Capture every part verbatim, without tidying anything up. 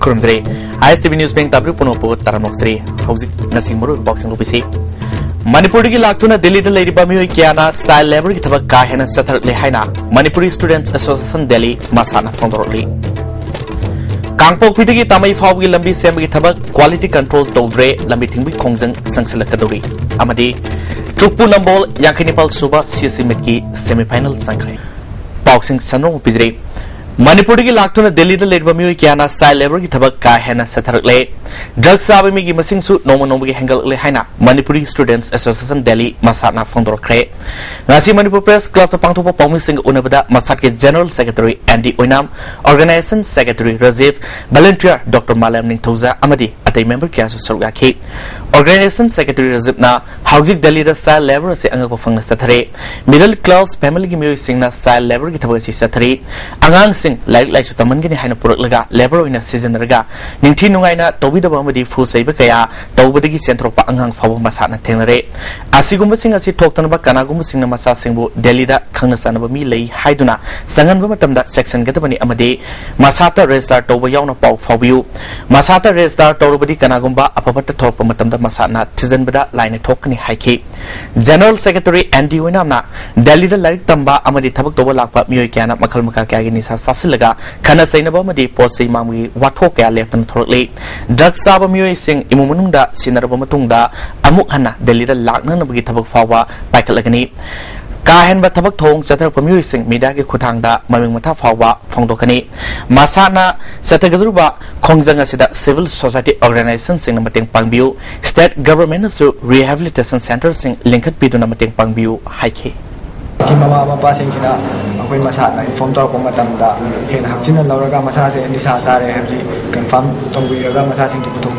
ꯈꯨꯔꯨꯝꯖꯔꯤ꯫ ꯑꯥꯏ ꯑꯦꯁ T V news ꯄꯦꯡ ꯇꯥꯕꯤꯔꯤꯕ ꯄꯨꯝꯅꯃꯛꯄꯨ ꯇꯔꯥꯝꯅ ꯑꯣꯛꯆꯔꯤ꯫ ꯍꯧꯖꯤꯛ ꯉꯁꯤ ꯃꯔꯨꯑꯣꯏꯕ ꯄꯥꯎꯁꯤꯡ ꯂꯧꯕꯤꯁꯤ꯫ ꯃꯅꯤꯄꯨꯔꯗꯒꯤ ꯂꯥꯛꯇꯨꯅ ꯗꯤꯜꯂꯤꯗ ꯂꯩꯔꯤꯕ ꯃꯤꯑꯣꯏ ꯀꯌꯥꯅ ꯆꯥꯏꯜ ꯂꯦꯕꯔꯒꯤ ꯊꯕꯛ ꯀꯥ ꯍꯦꯟꯅ ꯆꯠꯊꯔꯛꯂꯦ ꯍꯥꯏꯅ ꯃꯅꯤꯄꯨꯔꯤ ꯁ꯭ꯇꯨꯗꯦꯟꯠꯁ ꯑꯦꯁꯣꯁꯤꯌꯦꯁꯟ ꯗꯦꯜꯂꯤ, ꯃꯁꯥꯅ ꯐꯣꯡꯗꯣꯔꯛꯂꯤ꯫ ꯀꯥꯡꯄꯣꯛꯄꯤꯗꯒꯤ ꯇꯥꯃꯩ ꯐꯥꯎꯕꯒꯤ ꯂꯝꯕꯤ ꯁꯦꯝꯕꯒꯤ ꯊꯕꯛ ꯀ꯭ꯋꯥꯂꯤꯇꯤ ꯀꯟꯇ꯭ꯔꯣꯜ ꯇꯧꯗ꯭ꯔꯦ, ꯂꯝꯕꯤ ꯊꯤꯡꯕꯒꯤ ꯈꯣꯡꯖꯪ ꯆꯪꯁꯤꯜꯂꯛꯀꯗꯧꯔꯤ꯫ ꯑꯃꯗꯤ ꯇ꯭ꯔꯨꯛꯄꯨ ꯅꯝꯕꯣꯜ ꯌꯥꯡꯈꯩ ꯅꯤꯄꯥꯜ ꯁꯨꯕ ꯁꯤ ꯑꯦꯁ ꯁꯤ ꯃꯤꯠꯀꯤ ꯁꯦꯃꯤ ꯐꯥꯏꯅꯦꯜ ꯆꯪꯈ꯭ꯔꯦ꯫ ꯄꯥꯎꯁꯤꯡ ꯁꯟꯗꯣꯛꯅ ꯄꯤꯖꯔꯤ꯫ ꯃꯅꯤꯄꯨꯔꯗꯒꯤ ꯂꯥꯛꯇꯨꯅ ꯗꯦꯜꯂꯤꯗ ꯂꯩꯔꯤꯕ ꯃꯤꯑꯣꯏ ꯀꯌꯥꯅ ꯆꯥꯏꯜ ꯂꯦꯕꯔꯒꯤ ꯊꯕꯛ ꯀꯥ ꯍꯦꯟꯅ ꯆꯠꯊꯔꯛꯂꯦ꯫ ꯗ꯭ꯔꯒ ꯆꯥꯕ ꯃꯤꯒꯤ ꯃꯁꯤꯡꯁꯨ ꯅꯣꯡꯃ ꯅꯣꯡꯃꯒꯤ ꯍꯦꯟꯒꯠꯂꯛꯂꯦ ꯍꯥꯏꯅ ꯃꯅꯤꯄꯨꯔꯤ ꯁ꯭ꯇꯨꯗꯦꯟꯠꯁ ꯑꯦꯁꯣꯁꯤꯌꯦꯁꯟ ꯗꯦꯜꯂꯤ, ꯃꯁꯥꯅ ꯐꯣꯡꯗꯣꯔꯛꯈ꯭ꯔꯦ꯫ ꯉꯁꯤ ꯃꯅꯤꯄꯨꯔ ꯄ꯭ꯔꯦꯁ ꯀ꯭ꯂꯕꯇ ꯄꯥꯡꯊꯣꯛꯄ ꯄꯥꯎꯃꯤꯁꯤꯡꯒ ꯎꯅꯕꯗ ꯃꯁꯥꯠꯀꯤ general secretary N D Oinam, organisation secretary Rajib, volunteer doctor Malem Ningthoujam ꯑꯃꯗꯤ ꯑꯇꯩ ꯃꯦꯝꯕꯔ ꯀꯌꯥꯁꯨ ꯁꯔꯨꯛ ꯌꯥꯈꯤ꯫ ꯑꯣꯔꯒꯅꯥꯏꯖꯦꯁꯟ ꯁꯦꯀ꯭ꯔꯦꯇꯔꯤ ꯔꯖꯤꯕꯅ ꯍꯧꯖꯤꯛ ꯗꯦꯜꯂꯤꯗ ꯆꯥꯏꯜ ꯂꯦꯕꯔ ꯑꯁꯤ ꯑꯉꯛꯄ ꯐꯪꯅ ꯆꯠꯊꯔꯦ꯫ ꯃꯤꯗꯜ ꯀ꯭ꯂꯥꯁ ꯐꯦꯃꯤꯂꯤꯒꯤ ꯃꯤꯑꯣꯏꯁꯤꯡꯅ ꯆꯥꯏꯜ ꯂꯦꯕꯔꯒꯤ ꯊꯕꯛ ꯑꯁꯤ ꯆꯠꯊꯔꯤ꯫ ꯑꯉꯥꯡꯁꯤꯡ ꯂꯥꯏꯔꯤꯛ ꯂꯥꯏꯁꯨ ꯇꯝꯍꯟꯒꯅꯤ ꯍꯥꯏꯅ ꯄꯨꯔꯛꯂꯒ ꯂꯦꯕꯔ ꯑꯣꯏꯅ ꯁꯤꯖꯤꯟꯅꯔꯒ ꯅꯤꯡꯊꯤ ꯅꯨꯡꯉꯥꯏꯅ ꯇꯧꯕꯤꯗꯕ ꯑꯃꯗꯤ ꯐꯨ ꯆꯩꯕ ꯀꯌꯥ ꯇꯧꯕꯗꯒꯤ ꯆꯦꯟꯊꯣꯔꯛꯄ ꯑꯉꯥꯡ ꯐꯥꯎꯕ ꯃꯁꯥꯅ ꯊꯦꯡꯅꯔꯦ꯫ ꯑꯁꯤꯒꯨꯝꯕꯁꯤꯡ ꯑꯁꯤ ꯊꯣꯛꯇꯅꯕ ꯀꯅꯥꯒꯨꯝꯕꯁꯤꯡꯅ ꯃꯆꯥꯁꯤꯡꯕꯨ ꯗꯦꯜꯂꯤꯗ ꯈꯪꯅ ꯆꯥꯟꯅꯕ ꯃꯤ ꯂꯩ ꯍꯥꯏꯗꯨꯅ ꯆꯪꯍꯟꯕ ꯃꯇꯝꯗ ꯆꯦꯛꯁꯤꯟꯒꯗꯕꯅꯤ ꯑꯃꯗꯤ ꯃꯁꯥꯇ ꯔꯦꯖꯤꯁꯇꯥꯔ ꯇꯧꯕ ꯌꯥꯎꯅ ꯄꯥꯎ ꯐꯥꯎꯕꯤꯌꯨ꯫ ꯃꯁꯥꯇ ꯔꯦꯖꯤꯁꯇꯥꯔ ꯇꯧꯔꯕꯗꯤ ꯀꯅꯥꯒꯨꯝꯕ ꯑꯐ ꯐꯠꯇ ꯊꯣꯔꯛꯄ ꯃꯇꯝꯗ ꯃꯁꯥꯅ ꯊꯤꯖꯤꯟꯕꯗ ꯂꯥꯏꯅ ꯊꯣꯛꯀꯅꯤ ꯍꯥꯏꯈꯤ꯫ ꯖꯦꯅꯔꯦꯜ ꯁꯦꯀ꯭ꯔꯦꯇꯔꯤ ꯑꯦꯟ ꯗꯤ ꯑꯣꯏꯅꯥꯝꯅ ꯗꯦꯜꯂꯤꯗ ꯂꯥꯏꯔꯤꯛ ꯇꯝꯕ ꯑꯃꯗꯤ ꯊꯕꯛ ꯇꯧꯕ ꯂꯥꯛꯄ ꯃꯤꯑꯣꯏ ꯀꯌꯥꯅ ꯃꯈꯜ ꯃꯈꯥ ꯀꯌꯥꯒꯤ ꯅꯤꯁꯥ ꯆꯥꯁꯤꯜꯂꯒ ꯈꯠꯅ ꯆꯩꯅꯕ ꯑꯃꯗꯤ ꯄꯣꯠ ꯆꯩ ꯃꯥꯡꯕꯒꯤ ꯋꯥꯊꯣꯛ ꯀꯌꯥ ꯂꯦꯞꯇꯅ ꯊꯣꯔꯛꯂꯤ꯫ ꯗ꯭ꯔꯒ ꯆꯥꯕ ꯃꯤꯑꯣꯏꯁꯤꯡ ꯏꯃꯨꯡ ꯃꯅꯨꯡꯗ ꯁꯤꯟꯅꯔꯕ ꯃꯇꯨꯡꯗ ꯑꯃꯨꯛ ꯍꯟꯅ ꯗꯦꯜꯂꯤꯗ ꯂꯥꯛꯅꯅꯕꯒꯤ ꯊꯕꯛ ꯐꯥꯎꯕ ꯄꯥꯏꯈꯠꯂꯒꯅꯤ꯫ ꯀꯥ ꯍꯦꯟꯕ ꯊꯕꯛ ꯊꯧꯑꯣꯡ ꯆꯠꯊꯔꯛꯄ ꯃꯤꯑꯣꯏꯁꯤꯡ ꯃꯤꯗꯤꯌꯥꯒꯤ ꯈꯨꯠꯊꯥꯡꯗ ꯃꯃꯤꯡ ꯃꯊꯥ ꯐꯥꯎꯕ ꯐꯣꯡꯗꯣꯛꯀꯅꯤ꯫ ꯃꯁꯥꯅ ꯆꯠꯊꯒꯗꯧꯔꯤꯕ ꯈꯣꯡꯖꯪ ꯑꯁꯤꯗ ꯁꯤꯚꯤꯜ ꯁꯣꯁꯥꯏꯇꯤ ꯑꯣꯔꯒꯅꯥꯏꯖꯦꯁꯟꯁꯤꯡꯅ ꯃꯇꯦꯡ ꯄꯥꯡꯕꯤꯌꯨ꯫ ꯁ꯭ꯇꯦꯠ ꯒꯚꯔꯟꯃꯦꯟꯠꯅꯁꯨ ꯔꯤꯍꯦꯕꯤꯂꯤꯇꯦꯁꯟ ꯁꯦꯟꯇꯔꯁꯤꯡ ꯂꯤꯡꯈꯠꯄꯤꯗꯨꯅ ꯃꯇꯦꯡ ꯄꯥꯡꯕꯤꯌꯨ ꯍꯥꯏꯈꯤ꯫ ꯃꯃꯥ ꯃꯄꯥꯁꯤꯡꯁꯤꯅ ꯑꯩꯈꯣꯏ ꯃꯁꯥꯅ ꯏꯟꯐꯣꯔꯝ ꯇꯧꯔꯛꯄ ꯃꯇꯝꯗ ꯍꯦꯟꯅ ꯍꯛꯆꯤꯟꯅ ꯂꯧꯔꯒ ꯃꯁꯥꯁꯦ ꯅꯤꯁꯥ ꯆꯥꯔꯦ ꯍꯥꯏꯕꯁꯤ ꯀꯟꯐꯥꯔꯝ ꯇꯧꯕꯤꯔꯒ ꯃꯆꯥꯁꯤꯡꯗꯨ ꯄꯨꯊꯣꯛ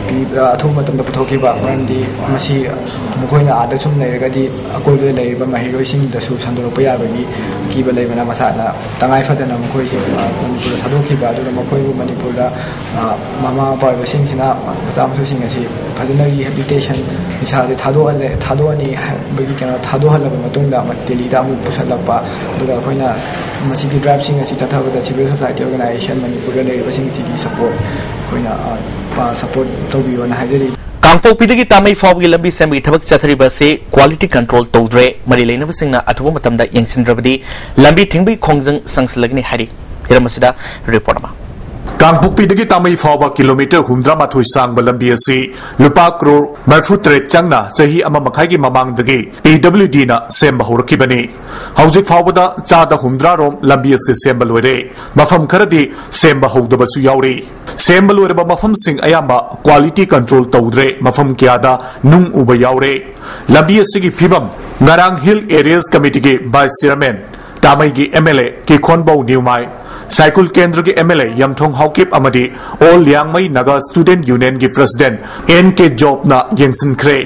ꯄꯤꯕ ꯑꯊꯨꯕ ꯃꯇꯝꯗ ꯄꯨꯊꯣꯛꯈꯤꯕ ꯃꯔꯝꯗꯤ ꯃꯁꯤ ꯃꯈꯣꯏꯅ ꯑꯥꯗ ꯁꯨꯝ ꯂꯩꯔꯒꯗꯤ ꯑꯀꯣꯏꯕꯗ ꯂꯩꯔꯤꯕ ꯃꯍꯩꯔꯣꯏꯁꯤꯡꯗꯁꯨ ꯁꯟꯗꯣꯔꯛꯄ ꯌꯥꯕꯒꯤ ꯑꯀꯤꯕ ꯂꯩꯕꯅ ꯃꯁꯥꯅ ꯇꯉꯥꯏ ꯐꯗꯅ ꯃꯈꯣꯏꯁꯤ ꯃꯅꯤꯄꯨꯔꯗ ꯊꯥꯗꯣꯛꯈꯤꯕ꯫ ꯑꯗꯨꯒ ꯃꯈꯣꯏꯕꯨ ꯃꯅꯤꯄꯨꯔꯗ ꯃꯃꯥ ꯃꯄꯥ ꯑꯣꯏꯕꯁꯤꯡꯁꯤꯅ ꯃꯆꯥ ꯃꯁꯨꯁꯤꯡ ꯑꯁꯤ ꯐꯖꯅ ꯔꯤꯍꯦꯕꯤꯂꯤꯇꯦꯁꯟ ꯅꯤꯁꯥꯁꯦ ꯊꯥꯗꯣꯛꯍꯜꯂꯦ ꯊꯥꯗꯣꯛꯑꯅꯤ ꯍꯥꯏꯕꯒꯤ ꯀꯩꯅꯣ ꯊꯥꯗꯣꯛꯍꯜꯂꯕ ꯃꯇꯨꯡꯗ ꯗꯦꯜꯂꯤꯗ ꯑꯃꯨꯛ ꯄꯨꯁꯜꯂꯛꯄ꯫ ꯑꯗꯨꯒ ꯑꯩꯈꯣꯏꯅ ꯃꯁꯤꯒꯤ ꯗ꯭ꯔꯥꯏꯕꯁꯤꯡ ꯑꯁꯤ ꯆꯠꯊꯕꯗ ꯁꯤꯚꯤꯜ ꯁꯣꯁꯥꯏꯇꯤ ꯑꯣꯔꯒꯅꯥꯏꯖꯦꯁꯟ ꯃꯅꯤꯄꯨꯔꯗ ꯂꯩꯔꯤꯕꯁꯤꯡꯁꯤꯒꯤ ꯁꯄꯣꯔꯠ ꯑꯩꯈꯣꯏꯅ ꯁꯄꯣꯔꯠ ꯇꯧꯕꯤꯌꯣꯅ ꯍꯥꯏꯖꯔꯤ꯫ ꯀꯥꯡꯄꯣꯛꯄꯤꯗꯒꯤ ꯇꯥꯃꯩ ꯐꯥꯎꯕꯒꯤ ꯂꯝꯕꯤ ꯁꯦꯝꯕꯒꯤ ꯊꯕꯛ ꯆꯠꯊꯔꯤꯕ ꯑꯁꯤ ꯀ꯭ꯋꯥꯂꯤꯇꯤ ꯀꯟꯇ꯭ꯔꯣꯜ ꯇꯧꯗ꯭ꯔꯦ, ꯃꯔꯤ ꯂꯩꯅꯕꯁꯤꯡꯅ ꯑꯊꯨꯕ ꯃꯇꯝꯗ ꯌꯦꯡꯁꯤꯟꯗ꯭ꯔꯕꯗꯤ ꯂꯝꯕꯤ ꯊꯤꯡꯕꯒꯤ ꯈꯣꯡꯖꯪ ꯁꯪꯁꯤꯜꯂꯒꯅꯤ ꯍꯥꯏꯔꯤ꯫ ꯍꯤꯔꯝ ꯑꯁꯤꯗ ꯔꯤꯄꯣꯔꯠ ꯑꯃ꯫ ꯀꯥꯡꯄꯣꯛꯄꯤꯗꯒꯤ ꯇꯥꯃꯩ ꯐꯥꯎꯕ ꯀꯤꯂꯣꯃꯤꯇꯔ ꯍꯨꯝꯗ꯭ꯔꯥ ꯃꯥꯊꯣꯏ ꯁꯥꯡꯕ ꯂꯝꯕꯤ ꯑꯁꯤ ꯂꯨꯄꯥ ꯀ꯭ꯔꯣꯔ ꯃꯔꯤꯐꯨ ꯇꯔꯦꯠ ꯆꯪꯅ ꯆꯍꯤ ꯑꯃ ꯃꯈꯥꯏꯒꯤ ꯃꯃꯥꯡꯗꯒꯤ ꯄꯤ ꯗꯕ꯭ꯂꯤꯎ ꯗꯤꯅ ꯁꯦꯝꯕ ꯍꯧꯔꯛꯈꯤꯕꯅꯤ꯫ ꯍꯧꯖꯤꯛ ꯐꯥꯎꯕꯗ ꯆꯥꯗ ꯍꯨꯝꯗ꯭ꯔꯥ ꯔꯣꯝ ꯂꯝꯕꯤ ꯑꯁꯤ ꯁꯦꯝꯕ ꯂꯣꯏꯔꯦ꯫ ꯃꯐꯝ ꯈꯔꯗꯤ ꯁꯦꯝꯕ ꯍꯧꯗꯕꯁꯨ ꯌꯥꯎꯔꯤ꯫ ꯁꯦꯝꯕ ꯂꯣꯏꯔꯕ ꯃꯐꯝꯁꯤꯡ ꯑꯌꯥꯝꯕ ꯀ꯭ꯋꯥꯂꯤꯇꯤ ꯀꯟꯇ꯭ꯔꯣꯜ ꯇꯧꯗ꯭ꯔꯦ, ꯃꯐꯝ ꯀꯌꯥꯗ ꯅꯨꯡ ꯎꯕ ꯌꯥꯎꯔꯦ꯫ ꯂꯝꯕꯤ ꯑꯁꯤꯒꯤ ꯐꯤꯕꯝ ꯉꯔꯥꯡ ꯍꯤꯜ ꯑꯦꯔꯤꯌꯥꯁ ꯀꯃꯤꯇꯤꯒꯤ ꯚꯥꯏꯁ ꯆꯤꯌꯔꯃꯦꯟ ꯇꯥꯃꯩꯒꯤ ꯑꯦꯝ ꯑꯦꯜ ꯑꯦ ꯀꯤꯈꯣꯟꯕꯧ ꯅ꯭ꯌꯨꯃꯥꯏ, ꯁꯥꯏꯀꯨꯜ ꯀꯦꯟꯗ꯭ꯔꯒꯤ M L A Yamthong Haokip ꯑꯃꯗꯤ ꯑꯣꯜ ꯂꯤꯌꯥꯡꯃꯩ ꯅꯥꯒꯥ ꯁ꯭ꯇꯨꯗꯦꯟꯠ ꯌꯨꯅꯤꯌꯟꯒꯤ ꯄ꯭ꯔꯁꯤꯗꯦꯟꯠ ꯑꯦꯟ ꯀꯦ ꯖꯣꯕꯅ ꯌꯦꯡꯁꯤꯟꯈ꯭ꯔꯦ꯫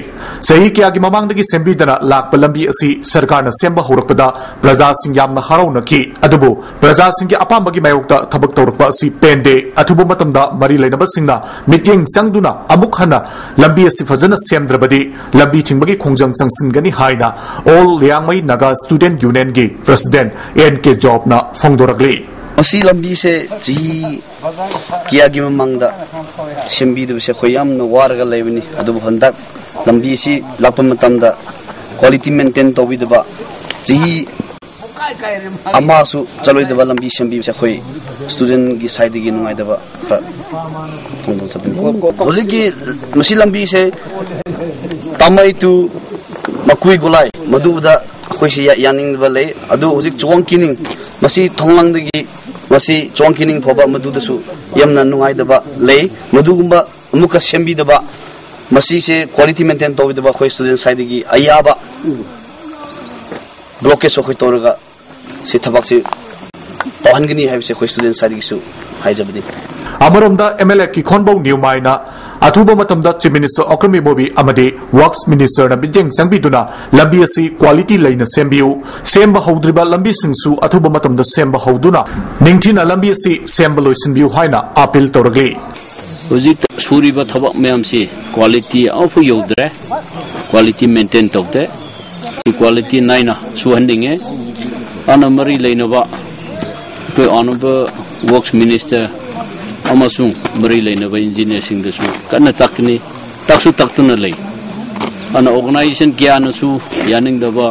ꯆꯍꯤ ꯀꯌꯥꯒꯤ ꯃꯃꯥꯡꯗꯒꯤ ꯁꯦꯝꯕꯤꯗꯅ ꯂꯥꯛꯄ ꯂꯝꯕꯤ ꯑꯁꯤ ꯁꯔꯀꯥꯔꯅ ꯁꯦꯝꯕ ꯍꯧꯔꯛꯄꯗ ꯄ꯭ꯔꯖꯥꯁꯤꯡ ꯌꯥꯝꯅ ꯍꯔꯥꯎꯅꯈꯤ꯫ ꯑꯗꯨꯕꯨ ꯄ꯭ꯔꯖꯥꯁꯤꯡꯒꯤ ꯑꯄꯥꯝꯕꯒꯤ ꯃꯥꯌꯣꯛꯇ ꯊꯕꯛ ꯇꯧꯔꯛꯄ ꯑꯁꯤ ꯄꯦꯟꯗꯦ꯫ ꯑꯊꯨꯕ ꯃꯇꯝꯗ ꯃꯔꯤ ꯂꯩꯅꯕꯁꯤꯡꯅ ꯃꯤꯠꯌꯦꯡ ꯆꯪꯗꯨꯅ ꯑꯃꯨꯛ ꯍꯟꯅ ꯂꯝꯕꯤ ꯑꯁꯤ ꯐꯖꯅ ꯁꯦꯝꯗ꯭ꯔꯕꯗꯤ ꯂꯝꯕꯤ ꯊꯤꯡꯕꯒꯤ ꯈꯣꯡꯖꯪ ꯆꯪꯁꯤꯟꯒꯅꯤ ꯍꯥꯏꯅ ꯑꯣꯜ ꯂꯤꯌꯥꯡꯃꯩ ꯅꯥꯒꯥ ꯁ꯭ꯇꯨꯗꯦꯟꯠ ꯌꯨꯅꯤꯌꯟꯒꯤ ꯄ꯭ꯔꯁꯤꯗꯦꯟꯠ ꯑꯦꯟ ꯀꯦ ꯖꯣꯕꯅ ꯐꯣꯡꯗꯣꯔꯛꯂꯤ꯫ ꯃꯁꯤ ꯂꯝꯕꯤꯁꯦ ꯆꯍꯤ ꯀꯌꯥꯒꯤ ꯃꯃꯥꯡꯗ ꯁꯦꯝꯕꯤꯗꯕꯁꯦ ꯑꯩꯈꯣꯏ ꯌꯥꯝꯅ ꯋꯥꯔꯒ ꯂꯩꯕꯅꯤ꯫ ꯑꯗꯨꯕꯨ ꯍꯟꯗꯛ ꯂꯝꯕꯤꯁꯤ ꯂꯥꯛꯄ ꯃꯇꯝꯗ ꯀ꯭ꯋꯥꯂꯤꯇꯤ ꯃꯦꯟꯇꯦꯟ ꯇꯧꯕꯤꯗꯕ, ꯆꯍꯤ ꯑꯃꯁꯨ ꯆꯠꯂꯣꯏꯗꯕ ꯂꯝꯕꯤ ꯁꯦꯝꯕꯤꯕꯁꯦ ꯑꯩꯈꯣꯏ ꯁ꯭ꯇꯨꯗꯦꯟꯠꯒꯤ ꯁꯥꯏꯠꯇꯒꯤ ꯅꯨꯡꯉꯥꯏꯇꯕ ꯈꯔ ꯐꯣꯡꯗꯣꯛꯆꯕꯅꯤ꯫ ꯍꯧꯖꯤꯛꯀꯤ ꯃꯁꯤ ꯂꯝꯕꯤꯁꯦ ꯇꯥꯃꯩ ꯇꯨ ꯃꯀꯨꯏ ꯒꯣꯂꯥꯏ ꯃꯗꯨꯗ ꯑꯩꯈꯣꯏꯁꯤ ꯌꯥ-, ꯌꯥꯅꯤꯡꯗꯕ ꯂꯩ꯫ ꯑꯗꯨ ꯍꯧꯖꯤꯛ ꯆꯨꯋꯥꯡ ꯀꯤꯅꯤꯡ ꯃꯁꯤ ꯊꯣꯡꯂꯥꯡꯗꯒꯤ ꯃꯁꯤ ꯆꯨꯋꯥꯡ ꯀꯤꯅꯤꯡ ꯐꯥꯎꯕ ꯃꯗꯨꯗꯁꯨ ꯌꯥꯝꯅ ꯅꯨꯡꯉꯥꯏꯇꯕ ꯂꯩ꯫ ꯃꯗꯨꯒꯨꯝꯕ ꯑꯃꯨꯛꯀ ꯁꯦꯝꯕꯤꯗꯕ, ꯃꯁꯤꯁꯦ ꯀ꯭ꯋꯥꯂꯤꯇꯤ ꯃꯦꯟꯇꯦꯟ ꯇꯧꯕꯤꯗꯕ ꯑꯩꯈꯣꯏ ꯁ꯭ꯇꯨꯗꯦꯟꯠ ꯁꯥꯏꯠꯇꯒꯤ ꯑꯌꯥꯕ ꯕ꯭ꯂꯣꯀꯦꯖ ꯑꯩꯈꯣꯏ ꯇꯧꯔꯒ ꯁꯤ ꯊꯕꯛꯁꯤ ꯇꯧꯍꯟꯒꯅꯤ ꯍꯥꯏꯕꯁꯦ ꯑꯩꯈꯣꯏ ꯁ꯭ꯇꯨꯗꯦꯟꯠ ꯁꯥꯏꯠꯇꯒꯤꯁꯨ ꯍꯥꯏꯖꯕꯅꯤ꯫ ꯑꯃꯔꯣꯝꯗ ꯑꯦꯝ ꯑꯦꯜ ꯑꯦ ꯀꯤꯈꯣꯟꯕꯧ ꯅ꯭ꯌꯨꯃꯥꯏꯅ ꯑꯊꯨꯕ ꯃꯇꯝꯗ Chief Minister ꯑꯣꯀ꯭ꯔꯝ ꯏꯕꯣꯕꯤ ꯑꯃꯗꯤ Works Minister ꯅ ꯃꯤꯠꯌꯦꯡ ꯆꯪꯕꯤꯗꯨꯅ ꯂꯝꯕꯤ ꯑꯁꯤ quality ꯂꯩꯅ ꯁꯦꯝꯕꯤꯌꯨ, ꯁꯦꯝꯕ ꯍꯧꯗ꯭ꯔꯤꯕ ꯂꯝꯕꯤꯁꯤꯡꯁꯨ ꯑꯊꯨꯕ ꯃꯇꯝꯗ ꯁꯦꯝꯕ ꯍꯧꯗꯨꯅ ꯅꯤꯡꯊꯤꯅ ꯂꯝꯕꯤ ꯑꯁꯤ ꯁꯦꯝꯕ ꯂꯣꯏꯁꯤꯟꯕꯤꯌꯨ ꯍꯥꯏꯅ appeal ꯇꯧꯔꯛꯂꯤ꯫ ꯍꯧꯖꯤꯛ ꯁꯨꯔꯤꯕ ꯊꯕꯛ ꯃꯌꯥꯝꯁꯤ quality ꯑꯃꯐꯥꯎ ꯌꯧꯗ꯭ꯔꯦ, quality maintain ꯇꯧꯗꯦ꯫ ꯁꯤ quality ꯅꯥꯏꯅ ꯁꯨꯍꯟꯅꯤꯡꯉꯦ꯫ ꯑꯅ ꯃꯔꯤ ꯂꯩꯅꯕ ꯑꯩꯈꯣꯏ Honourable Works Minister ꯑꯃꯁꯨꯡ ꯃꯔꯤ ꯂꯩꯅꯕ engineer ꯁꯤꯡꯗꯁꯨ ꯀꯟꯅ ꯇꯥꯛꯀꯅꯤ, ꯇꯥꯛꯁꯨ ꯇꯥꯛꯇꯨꯅ ꯂꯩ꯫ ꯑꯗꯨꯅ organisation ꯀꯌꯥꯅꯁꯨ ꯌꯥꯅꯤꯡꯗꯕ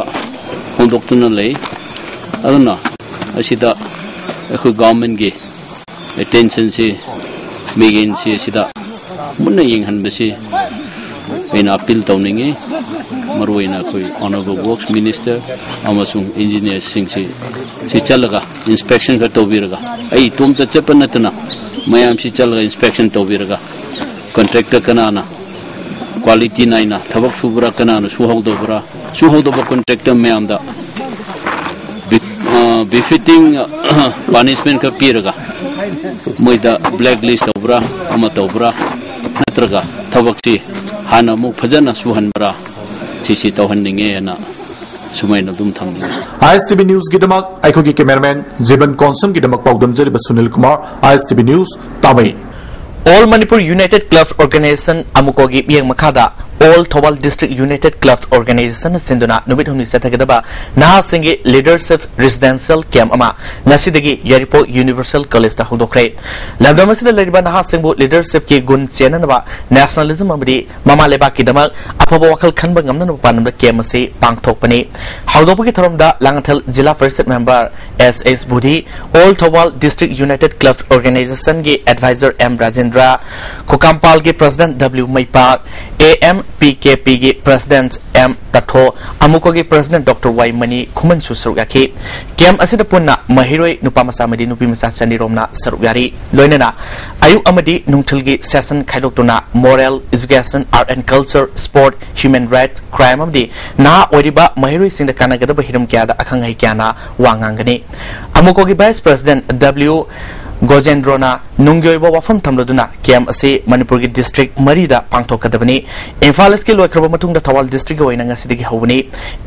ꯐꯣꯡꯗꯣꯛꯇꯨꯅ ꯂꯩ꯫ ꯑꯗꯨꯅ ꯑꯁꯤꯗ ꯑꯩꯈꯣꯏ government ꯀꯤ attention ꯁꯤ, ꯃꯤꯠꯌꯦꯡꯁꯤ ꯑꯁꯤꯗ ꯃꯨꯟꯅ ꯌꯦꯡꯍꯟꯕꯁꯤ ꯑꯩꯅ appeal ꯇꯧꯅꯤꯡꯉꯤ꯫ ꯃꯔꯨꯑꯣꯏꯅ ꯑꯩꯈꯣꯏ Honourable Works Minister ꯑꯃꯁꯨꯡ engineer ꯁꯤꯡꯁꯤ ꯁꯤ ꯆꯠꯂꯒ inspection ꯈꯔ ꯇꯧꯕꯤꯔꯒ, ꯑꯩ ꯏꯇꯣꯝꯇ ꯆꯠꯄ ꯅꯠꯇꯅ ꯃꯌꯥꯝꯁꯤ ꯆꯠꯂꯒ inspection ꯇꯧꯕꯤꯔꯒ, contractor ꯀꯅꯥꯅ quality ꯅꯥꯏꯅ ꯊꯕꯛ ꯁꯨꯕ꯭ꯔꯥ, ꯀꯅꯥꯅ ꯁꯨꯍꯧꯗꯕ꯭ꯔꯥ, ꯁꯨꯍꯧꯗꯕ contractor ꯃꯌꯥꯝꯗ befitting punishment ꯈꯔ ꯄꯤꯔꯒ, ꯃꯣꯏꯗ blacklist ꯇꯧꯕ꯭ꯔꯥ, ꯑꯃ ꯇꯧꯕ꯭ꯔꯥ, ꯅꯠꯇ꯭ꯔꯒ ꯊꯕꯛꯁꯤ ꯍꯥꯟꯅ ꯑꯃꯨꯛ ꯐꯖꯅ ꯁꯨꯍꯟꯕ꯭ꯔꯥ, ꯁꯤꯁꯤ ꯇꯧꯍꯟꯅꯤꯡꯉꯦꯅ ꯁꯨꯃꯥꯏꯅ ꯑꯗꯨꯝ ꯊꯝꯅꯤꯡꯉꯤ꯫ ISTV News ꯒꯤꯗꯃꯛ ꯑꯩꯈꯣꯏꯒꯤ cameraman ꯖꯤꯕꯟ ꯀꯣꯟꯁꯝꯒꯤꯗꯃꯛ ꯄꯥꯎꯗꯝꯖꯔꯤꯕ Sunil Kumar, ISTV News, ꯇꯥꯃꯩ꯫ All Manipur United Clubs Organisation, ꯑꯃꯨꯀꯣꯒꯤ ꯃꯤꯠꯌꯦꯡ ꯃꯈꯥꯗ All Thoubal District United Clubs Organisation ꯅ ꯁꯤꯟꯗꯨꯅ ꯅꯨꯃꯤꯠ ꯍꯨꯝꯅꯤ ꯆꯠꯊꯒꯗꯕ ꯅꯍꯥꯁꯤꯡꯒꯤ Leadership Residential Camp ꯑꯃ ꯉꯁꯤꯗꯒꯤ ꯌꯥꯏꯔꯤꯄꯣꯛ Universal College ꯇ ꯍꯧꯗꯣꯛꯈ꯭ꯔꯦ꯫ ꯂꯝꯗꯝ ꯑꯁꯤꯗ ꯂꯩꯔꯤꯕ ꯅꯍꯥꯁꯤꯡꯕꯨ leadership ꯀꯤ ꯒꯨꯟ ꯆꯦꯟꯅꯅꯕ, nationalism ꯑꯃꯗꯤ ꯃꯃꯥ ꯂꯩꯕꯥꯛꯀꯤꯗꯃꯛ ꯑꯐꯕ ꯋꯥꯈꯜ ꯈꯟꯕ ꯉꯝꯅꯅꯕ ꯄꯥꯟꯗꯝꯗ camp ꯑꯁꯤ ꯄꯥꯡꯊꯣꯛꯄꯅꯤ꯫ ꯍꯧꯗꯣꯛꯄꯒꯤ ꯊꯧꯔꯝꯗ Langathel Zila Parishad member S H Budhi, All Thoubal District United Clubs Organisation ꯒꯤ advisor M ꯔꯥꯖꯦꯟꯗ꯭ꯔ, ꯈꯨꯀꯥꯝꯄꯥꯜꯒꯤ president W Meipak, A M P K P ꯒꯤ president M ꯇꯊꯣ, ꯑꯃꯨꯀꯣꯒꯤ president Doctor Y ꯃꯅꯤ ꯈꯨꯃꯟꯁꯨ ꯁꯔꯨꯛ ꯌꯥꯈꯤ꯫ Camp ꯑꯁꯤꯗ ꯄꯨꯟꯅ ꯃꯍꯩꯔꯣꯏ ꯅꯨꯄꯥ ꯃꯆꯥ ꯑꯃꯗꯤ ꯅꯨꯄꯤ ꯃꯆꯥ ꯆꯅꯤꯔꯣꯝꯅ ꯁꯔꯨꯛ ꯌꯥꯔꯤ꯫ ꯂꯣꯏꯅꯅ ꯑꯌꯨꯛ ꯑꯃꯗꯤ ꯅꯨꯡꯊꯤꯜꯒꯤ session ꯈꯥꯏꯗꯣꯛꯇꯨꯅ moral, education, art and culture, sport, human right, crime ꯑꯃꯗꯤ ꯅꯍꯥ ꯑꯣꯏꯔꯤꯕ ꯃꯍꯩꯔꯣꯏꯁꯤꯡꯗ ꯀꯥꯟꯅꯒꯗꯕ ꯍꯤꯔꯝ ꯀꯌꯥꯗ ꯑꯈꯪ ꯑꯍꯩ ꯀꯌꯥꯅ ꯋꯥ ꯉꯥꯡꯒꯅꯤ꯫ ꯑꯃꯨꯀꯣꯒꯤ vice president W ꯒꯣꯖꯦꯟꯗ꯭ꯔꯣꯅ ꯅꯨꯡꯒꯤ ꯑꯣꯏꯕ ꯋꯥꯐꯝ ꯊꯝꯂꯗꯨꯅ ꯀꯦꯝꯞ ꯑꯁꯤ ꯃꯅꯤꯄꯨꯔꯒꯤ ꯗꯤꯁꯇ꯭ꯔꯤꯛ ꯃꯔꯤꯗ ꯄꯥꯡꯊꯣꯛꯀꯗꯕꯅꯤ꯫ ꯏꯝꯐꯥꯜ ꯏꯁꯀꯤ ꯂꯣꯏꯈ꯭ꯔꯕ ꯃꯇꯨꯡꯗ ꯊꯧꯕꯥꯜ ꯗꯤꯁꯇ꯭ꯔꯤꯛꯀꯤ ꯑꯣꯏꯅ ꯉꯁꯤꯗꯒꯤ ꯍꯧꯕꯅꯤ꯫